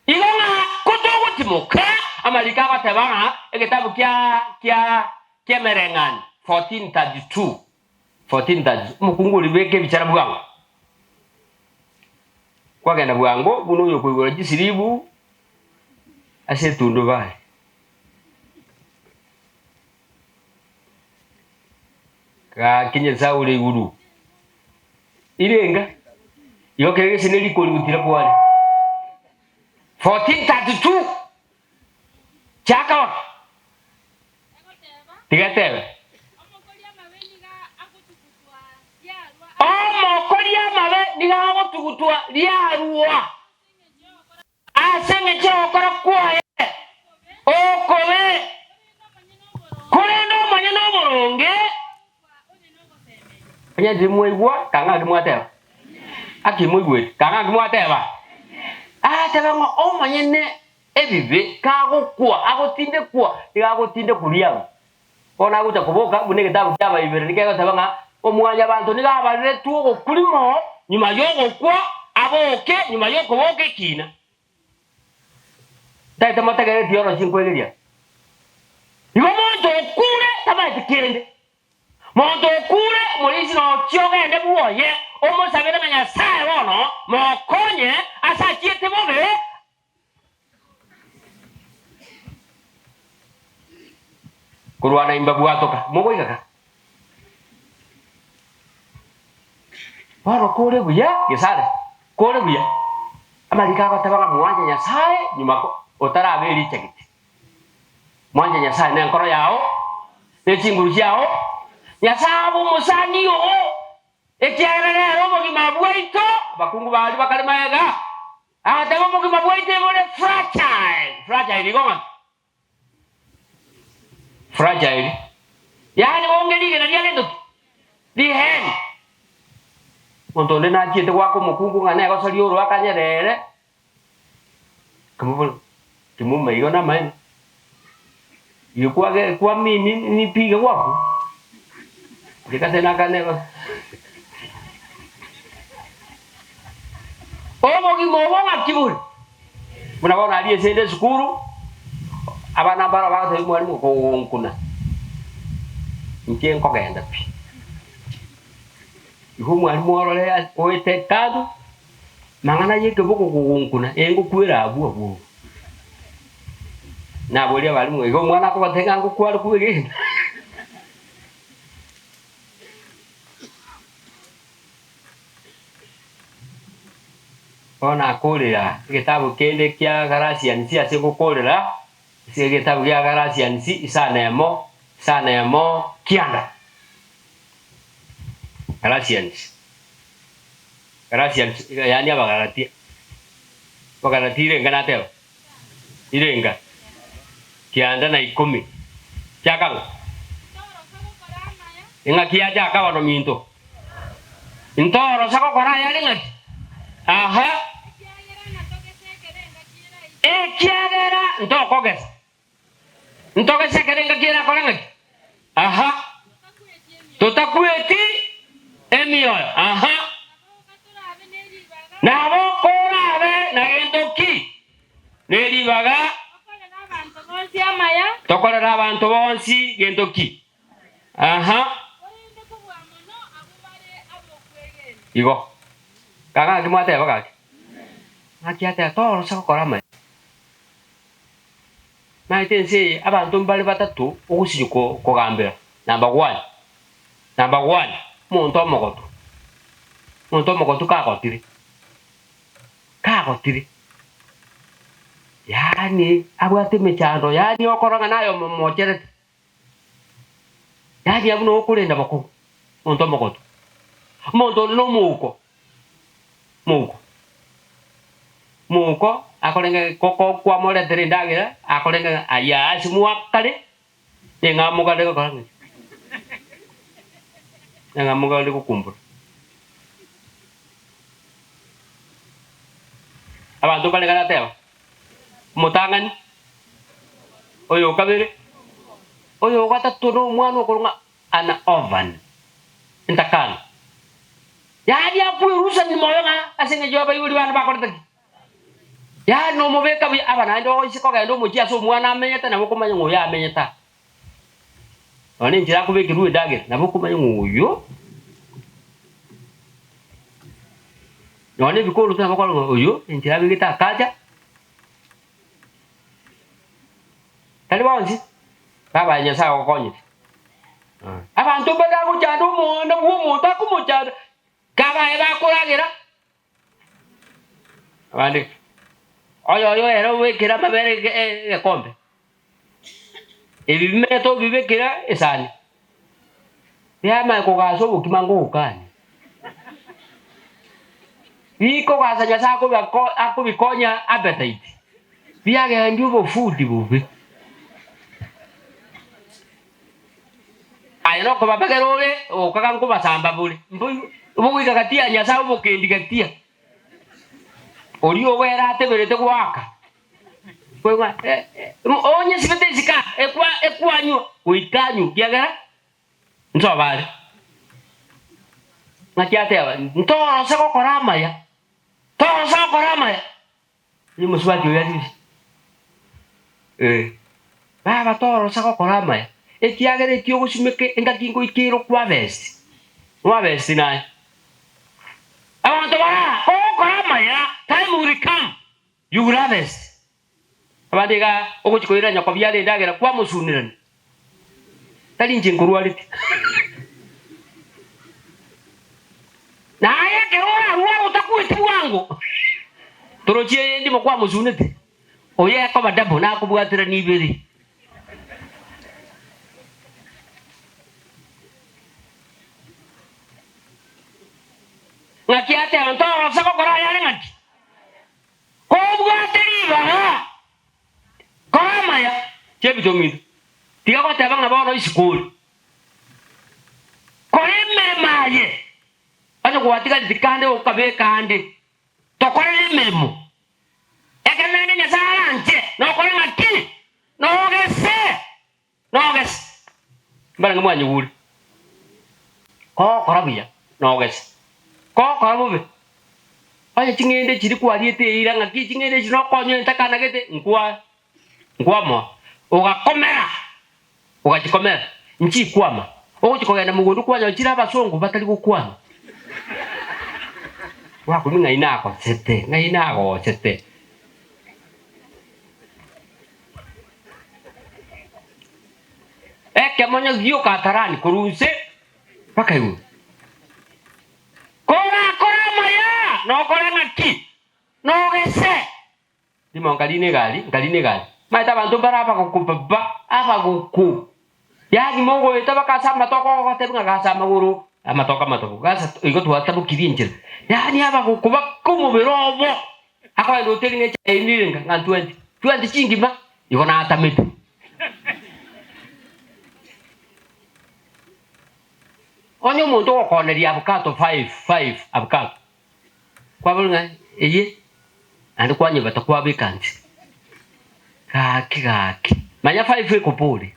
Igo ng'a kotogotimoka, amariko agoteba ng'a egetabu kia kia ki'Emereng'anio 14:32, 14:32, omokungu oria beka ebichara bwango, kwagenda bwango buna oyokoigora chisiribu ase etundubari. Gaki Nyasae ore iguru, irenga, igo kere gese ne rikori gotira kware. 14:32 Chaka bono. Tiga etebe. Omokori amabe nigo agotugutwa riarua. Ase engencho y'ogokora kwaye okobe, korende omonyene oboronge. Onye timwaigwa, kang'a naki mwateba? Aki moigwete, kang'a naki mwateba? Agateba ng'a omonyene ebibe kagokwa, agotindekwa, nigo agotindekwa riago. Bono agocha koboka buna egetabu ki'Abaibirania kegoteba ng'a Omwanyabanto nigo abareretwe ogokurimo nyuma y'ogokwa, aboke nyuma y'okoboka ekiina. Ntagete motegerere theology nkwegeria. Igo monto okure tamaeti kende. Monto okure omorisia nochia ogende bwoye omosabere ng'a Nyasae bono mokonye ase achiete bobe. Korwana imba bwatoka, mogoika ka. Bono kore buya, Gesare, kore buya. Amariko agoteba ng'a mwanche Nyasae nyuma otarabe erichagete. Mwanche Nyasae nenkoro yao, ne chinguru chiao. Nyasae abe omosani oo, ekiagera nere obogima bwaito, abakungu baria bakare magega. Agateba obogima bwaito ebore fragile, fragile igo ng'aki? Fragile. Yaani bonge rigena ria gento ki? Riheni. Omonto onde nachiete goaka omokungu ng'a negosoria oroa akanyerere, Kimobori, kimuma igo namaene. Igo kwage kwamini nipige gwaku. Rikase nakane go. Obogima obo ng'aki bore? Buna bono aria ase ende esukuru, abana mbaro bagotebia omwalimu kogonkuna, inche nkogenda pi. Igo omwalimu orore oete kando, mang'ana ya ekeboko kogonkuna, engokwera abwo abwo. Naboria abalimu, igo omwana akobatebia ng'a ngokware kwegena. Bono nakorera egetabu kende kia Galatians ase ngokorera ase egetabu gia Galatians isano emo, isano emo kianda. Galatians, Galatians yaani Abagalatia, Abagalatia irenga nateba? Irenga kianda na ikomi. Chaka ng'o? Eng'aki yachaka bono minto. Ntorosa gokora ayare ng'aki? Aha. Ekiagera ntokogesa. Ntogese ekero engaki erakore ng'aki? Aha. Totakweti emioyo. Aha. Nabo korabe na gento ki? Ne ribaga tokorere abanto bonsi gento ki? Aha. Igo. Kaga ng'aki mwateba gaki? Ng'aki ateba torosa gokora amaya. Naete ense eye abanto mbare batato ogosinywa kogambera, number one, number one, omonto omogotu, omonto omogotu kagotire, kagotire, yaani abwate emechando yaani okora ng'a naye omomocherete, yaani abwo nogo okorenda bokong'u, omonto omogotu. Omonto onde na omouko, Mouko, mouko akorenge koko kwamoretera endagera akorenge ng'a aye ase mwakare ning'a mogare gokora ng'aki? Ning'a mogare gokumbura. Abanto mbare garateba, omotang'ani, oyo okabere, oyo ogatato na omwana okorwa ng'a an orphan, entakana. Yaani akwerusania moyo ng'a ase engencho y'abaibori bane bakorete ki? Yaani nomobeka buya aba naende oise kogenda omochie ase omwana amenyete nabo okomanya ng'a oyo amenyete aa. Nonya enchera akobekerwa endagera nabo okomanya ng'a oyo, nonya ebikoroto nabo okorora ng'a oyo enchera abegete akacha, tari bonsi. Baba Nyasae agokonyete. Abanto mbare agochanda omoanda bw'omonto akomochanda, kabaye bakoragera. Abande, oyoyo ere obekere amabere egekombe, ebi bimerete obibekere esani, biamanya kogasa obokima ngogokania. Bikogasa Nyasae akobikonya appetite, biagendia obofudi bobe. Aye nokobabegera ore ogokaga nkobasamba bore, mboigo bogoika gati ya Nyasae obokendi gatia, oria ogo ere ateberete goaka. Koigwa onye sibete isiko aa, ekwanywa goika anywe, ekiagera Nsoba are. Ng'aki ateba, Ntorose gokora amaya, torose gokora amaya. Onye omosubati oyo asibise, eh, baba torose gokora amaya, ekiagera eki ogosimeka engaki ngoika ere okwabesti, nwabesti naye. Abanto bara, ogokora amaya, time will come, you will harvest. Abande iga ogochia koirera nyoko biara endagera kwamosunerania, tari inche nkorwarete. Naye ekero orarware otakweti bwango, torochia eyendimo kwamosunete, oyo ekoba double nakobwaterania ibere. Ng'aki ateba, Ntorose gokora ayare ng'aki? Kobwate ribaga kora amaya, chiebisa ominto. Tiga goteba ng'a bono isiko ore. Kora emeremo aye, onye gwatigareti kande okabeka ande, tokorere emeremo. Ekero naende Nyasae aranche, nokore ng'aki? Nogese! Nogese! Mbarenge mwanyigure? Kogokora buya, nogese. Kogokora bobe, onye ching'ende chiria kwariete eira ng'aki ching'ende echi nokonywa entakanagete, nkwa nkwamoa. Ogakomera, ogachikomera, nchikwama. Ogochia kogenda mogondo kwanyora chire abasongo batari gokwama. Gwakumia ng'ai nagosete, ng'ai nagosete. Ekemonyo gioka atarani korwa inse mpaka igoro. Korakore amaya, nokore ng'aki? Nogese. Rimo nkarina egari, nkarina egari. Maete abanto mbare abagoku baba, abagoku. Yaani mogoeta baka ase amatoke ogotebia ng'a gasa amagoro, amatoke amatobu, gasa igo twatabokirie enchera. Yaani abagoku baka omobere obo, akogenda hoteli ng'a echae eyio nere ng'a ntwenti, twenti chingima, igo natamete. Onye omonto ogokoneria avocado five, five avocado, Kwabora ng'a eye, naende kwanyebata kwabeka nse. Gaki gaki, manya five ekobore.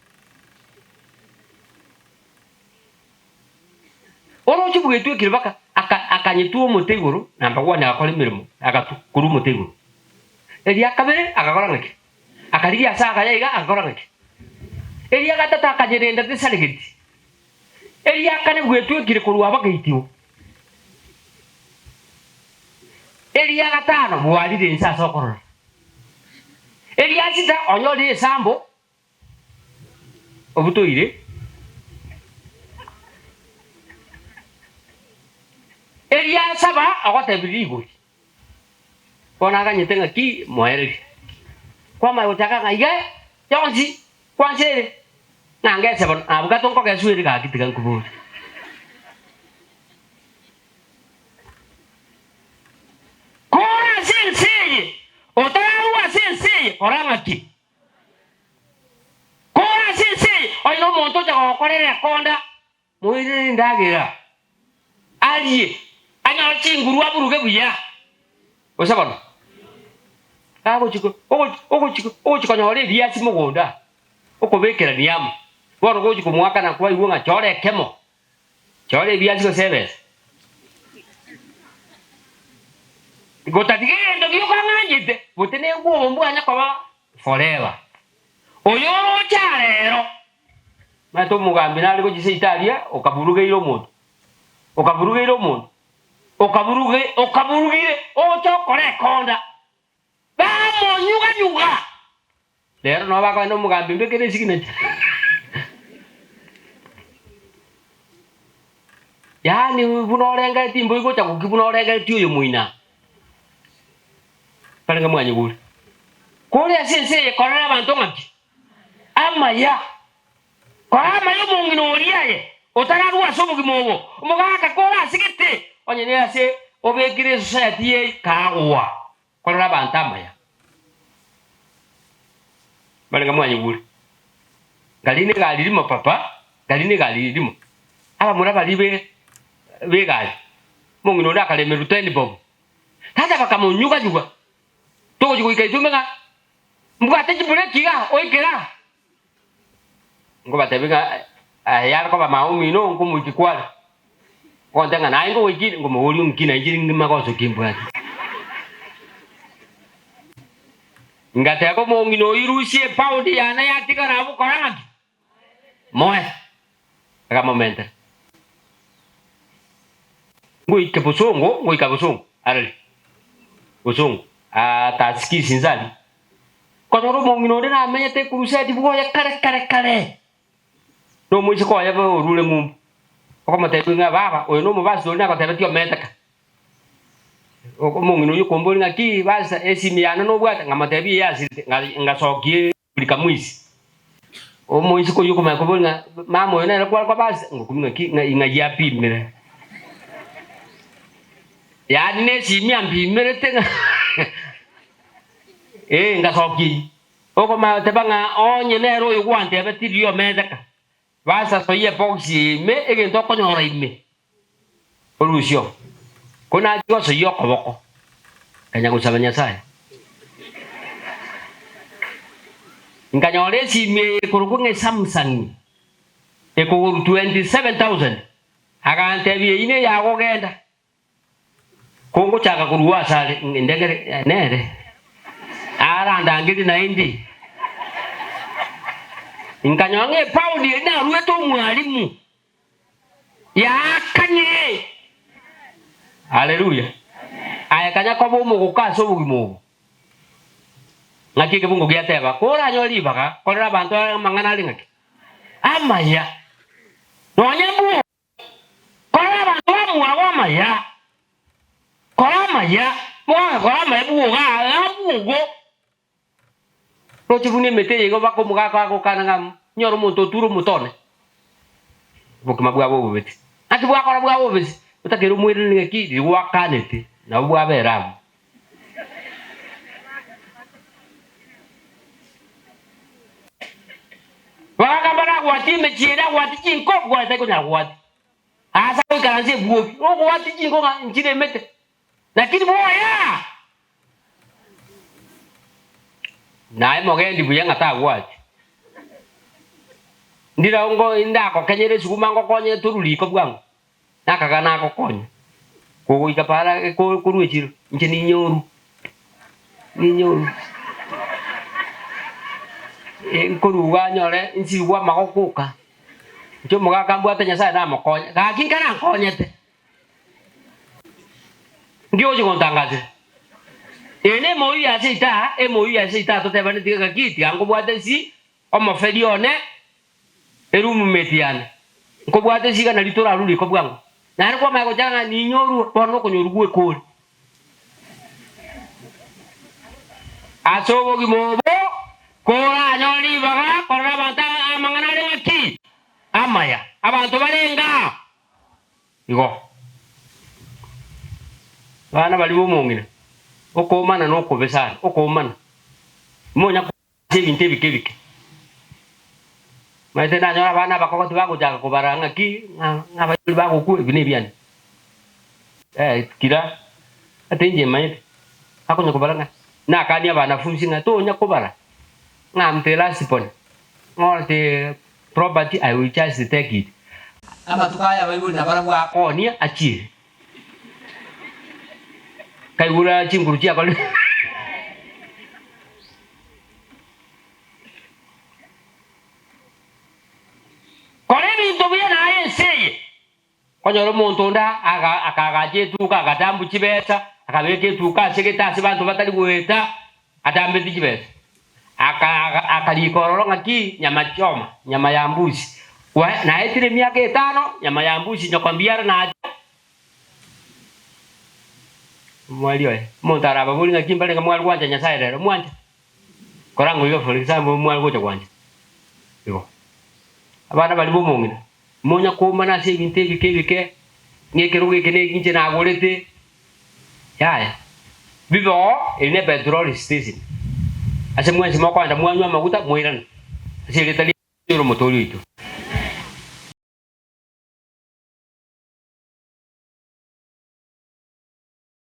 Oroche bwetwekire baka aka akanyetua omote igoro namba one agakora emeremo agatwa korwa omote igoro. Eria kabere agakora ng'aki? Akarigia ase agaya iga agakora ng'aki? Eria gatato akanyerenda tesaregeti. Eria kane bwetwekire korwa abagaitiwa. Eria gatano bwarire inse ase okorora. Eria sita onyorire esambo obutoire. Eria saba ogotebirie rigori. Bono aganyete ng'aki moererie. Kwamanya gochaka ng'a iga yonsi kwanseire ng'a ngese bono nabwate nkogeswa ere gaki tiga nkobore. Kora ase ense eye, otararua ase ense eye kora ng'aki? Kora ase ense eye onye nomonto ocha gogokorera ekonda Moirere endagera, arie, anyore chinguru aburuge buya. Gose bono, agochia ogochia ogochia konyora ebiasi mogondo aa, okobekerania amo, bono gochia komoakana kwaigwa ng'a chora ekemo, chora ebiasi gose ebesa. Gotatiga egento gioka ng'anchete, bote nengwobo mbwanya koba forever. Oyo oroche arero. Omanyete omogambi nare gochia seito aria, okaburugeire omonto, okaburugeire omonto, okaburuge okaburugire oche okore ekonda, bamonyuganyuga. Rero nabo bakogenda omogambi mbekere esignature. Yaani buna orengeretie mboi gocha gokia buna orengeretie oyo moina. Barenge mwanyigure. Kore ase ense eye korera abanto ng'aki? Amaya. Kora amaya omong'ina oria aye otararua ase obogima obo, omogaka kore ase gete, onye ne ase obekire esociety ye kagwa. Korera abanto amaya. Barenge mwanyigure. Nkarina egari rimo papa, nkarina egari rimo. Abamura baria be begari, omong'ina onde akaremerwa ten bob. Tata bakamonyuga-nyuga, togochia goika intwe ng'a mbwate chibreki iga oikere aa. Nkobatebia ng'a aye yare koba mama omino nkomoikia kware, ogontebia ng'a naye nkogoikia nkomoboria onki na inche magoso ki mbwate. Ngateba omong'ina oyio rusia epaundi yane yatigara abwo kora ng'aki? Moe. Akamomentera. Ngoike bosongo, ngoika bosongo, arari bosongo, aa tasikisi inse aria. Konyora omong'ina onde namenyete ekurusedi bwoye kare kare kare, na omoiseke oye orure ng'umbu, okomotebia ng'a baba oyo nomobasi oria nagotebetie omenteka. Omong'ina oyio okomboria ng'aki basa esimi yane nobwate, nkamotebia eye asirete, ngasokia. Rikamwisi. Omoiseke oyio okomanya koboria ng'a mama oyo nere kware koba ase ngokumia ng'aki ng'a ing'ai apimire. Yaani nesimi ampimerete ng'a eh ngasokia eyio. Okomanya goteba ng'a onye nere oyo gwantebeti riomenteka, basasoyie ebox eye ime egento okonyora ime orusie oo. Ko nachia gosoyia okoboko, nkanya gosaba Nyasaye. Nkanyora esimi eye ekorokwa ng'a eSamsung, ekogorwa 27,000, agantebia eyio neyagogenda. Kongochaka korwa asare ndegere nere, arandangerie naende. Nkanyora ng'a epaundi eria naruete omwalimu yaakanyire. Haleluya! Aye kanya koba omogoko ase obogima obo. Ng'aki ekebungo giateba, Koranyore ribaga, korera abanto amang'ana are ng'aki? Amaya. Nonya mbwo. Kora abanto bamwabo amaya, kora amaya, mogaaka kora amaya bwoga aa bwogo. Roche buna emete eye igo baka omogaka agokana ng'a nyore omonto oture omote one, obokima bwabo obobete. Naki bwakora bwaba obobese, otakeire omoiranie ng'aki riria gwakanete nabo bwabera abwo. Bagakamba nagwatie emechie ere agwatie chinko, bware tari konyara gwatia. Aase agoikaransa ebwobi, ogwatie chinko ng'a nchiremete, lakini boya! Naye mogendi buya ng'a tagwatia. Ndire ngo indagokenyere esuguma ngokonye torwe riko bwango. Nakaga nagokonya kogoika para korwa echiro, inche ninyoru, ninyoru. Nkoruga nyore nsibigwe amagoko oka, inche omogaka mbwate Nyasaye namokonye, gaki nkarankonyete, nki ogochia gontangasera? Eye ne emoyio ya seita, emoyio ya seita totebaneti gaki tiga nkobwate nsi omoferi one. Erumumeti yane, nkobwate esiga nario torarue riko bwango. Naende kwamanya gochaka ng'a ninyorue, bono nokonyorwa gw'ekori. Ase obogima obo koranyore ribaga korora abanto amang'ana are ng'aki? Amaya. Abanto barenge aa igo. Abana baria b'omong'ina, okoomana nokobe sana, okoomana. Monya. Ase ebinto ebike ebike. Omanyete nanyora abana abakong'u tibagochaka kobara ng'aki ng'a abaibori bagokwa ebi nebiane. Eh kira ate inche manyete, akonya kobara ng'a nakania abanafunsi ng'a tonya kobara ng'a am the last born, ng'a the property I will just take it. Amatuko aya abaibori nabarabwo akoonia achiere. Nkaigura chinguru chiakorire. Kora ebinto buya naye ense eye. Konyora omonto onde akaagacha etuka agatambwa chibesa, akabeka etuka ase gete ase abanto batari goeta, atambeti chibesa. Akarika ororo ng'aki nyama choma, nyama ya mbusi. Naetire emiaka etano, nyama ya mbusi nyoko mbiara nacha. Omweri oye, omonto arababorie ng'aki mbarenge mware gwancha Nyasae rero, mwanche? Kora ngoiga for example mware gocha gwancha. Igo. Abana baria b'omong'ina, monya koumana ase ebinto ebike ebike, ng'a ekerogo eke ne inche nagorete, yaya. Bibe oo, eri ne petroli station, ase mwensi mokoenda mwanywa amaguta mwairana, ase erieta ria Yeso ere omotoori oito.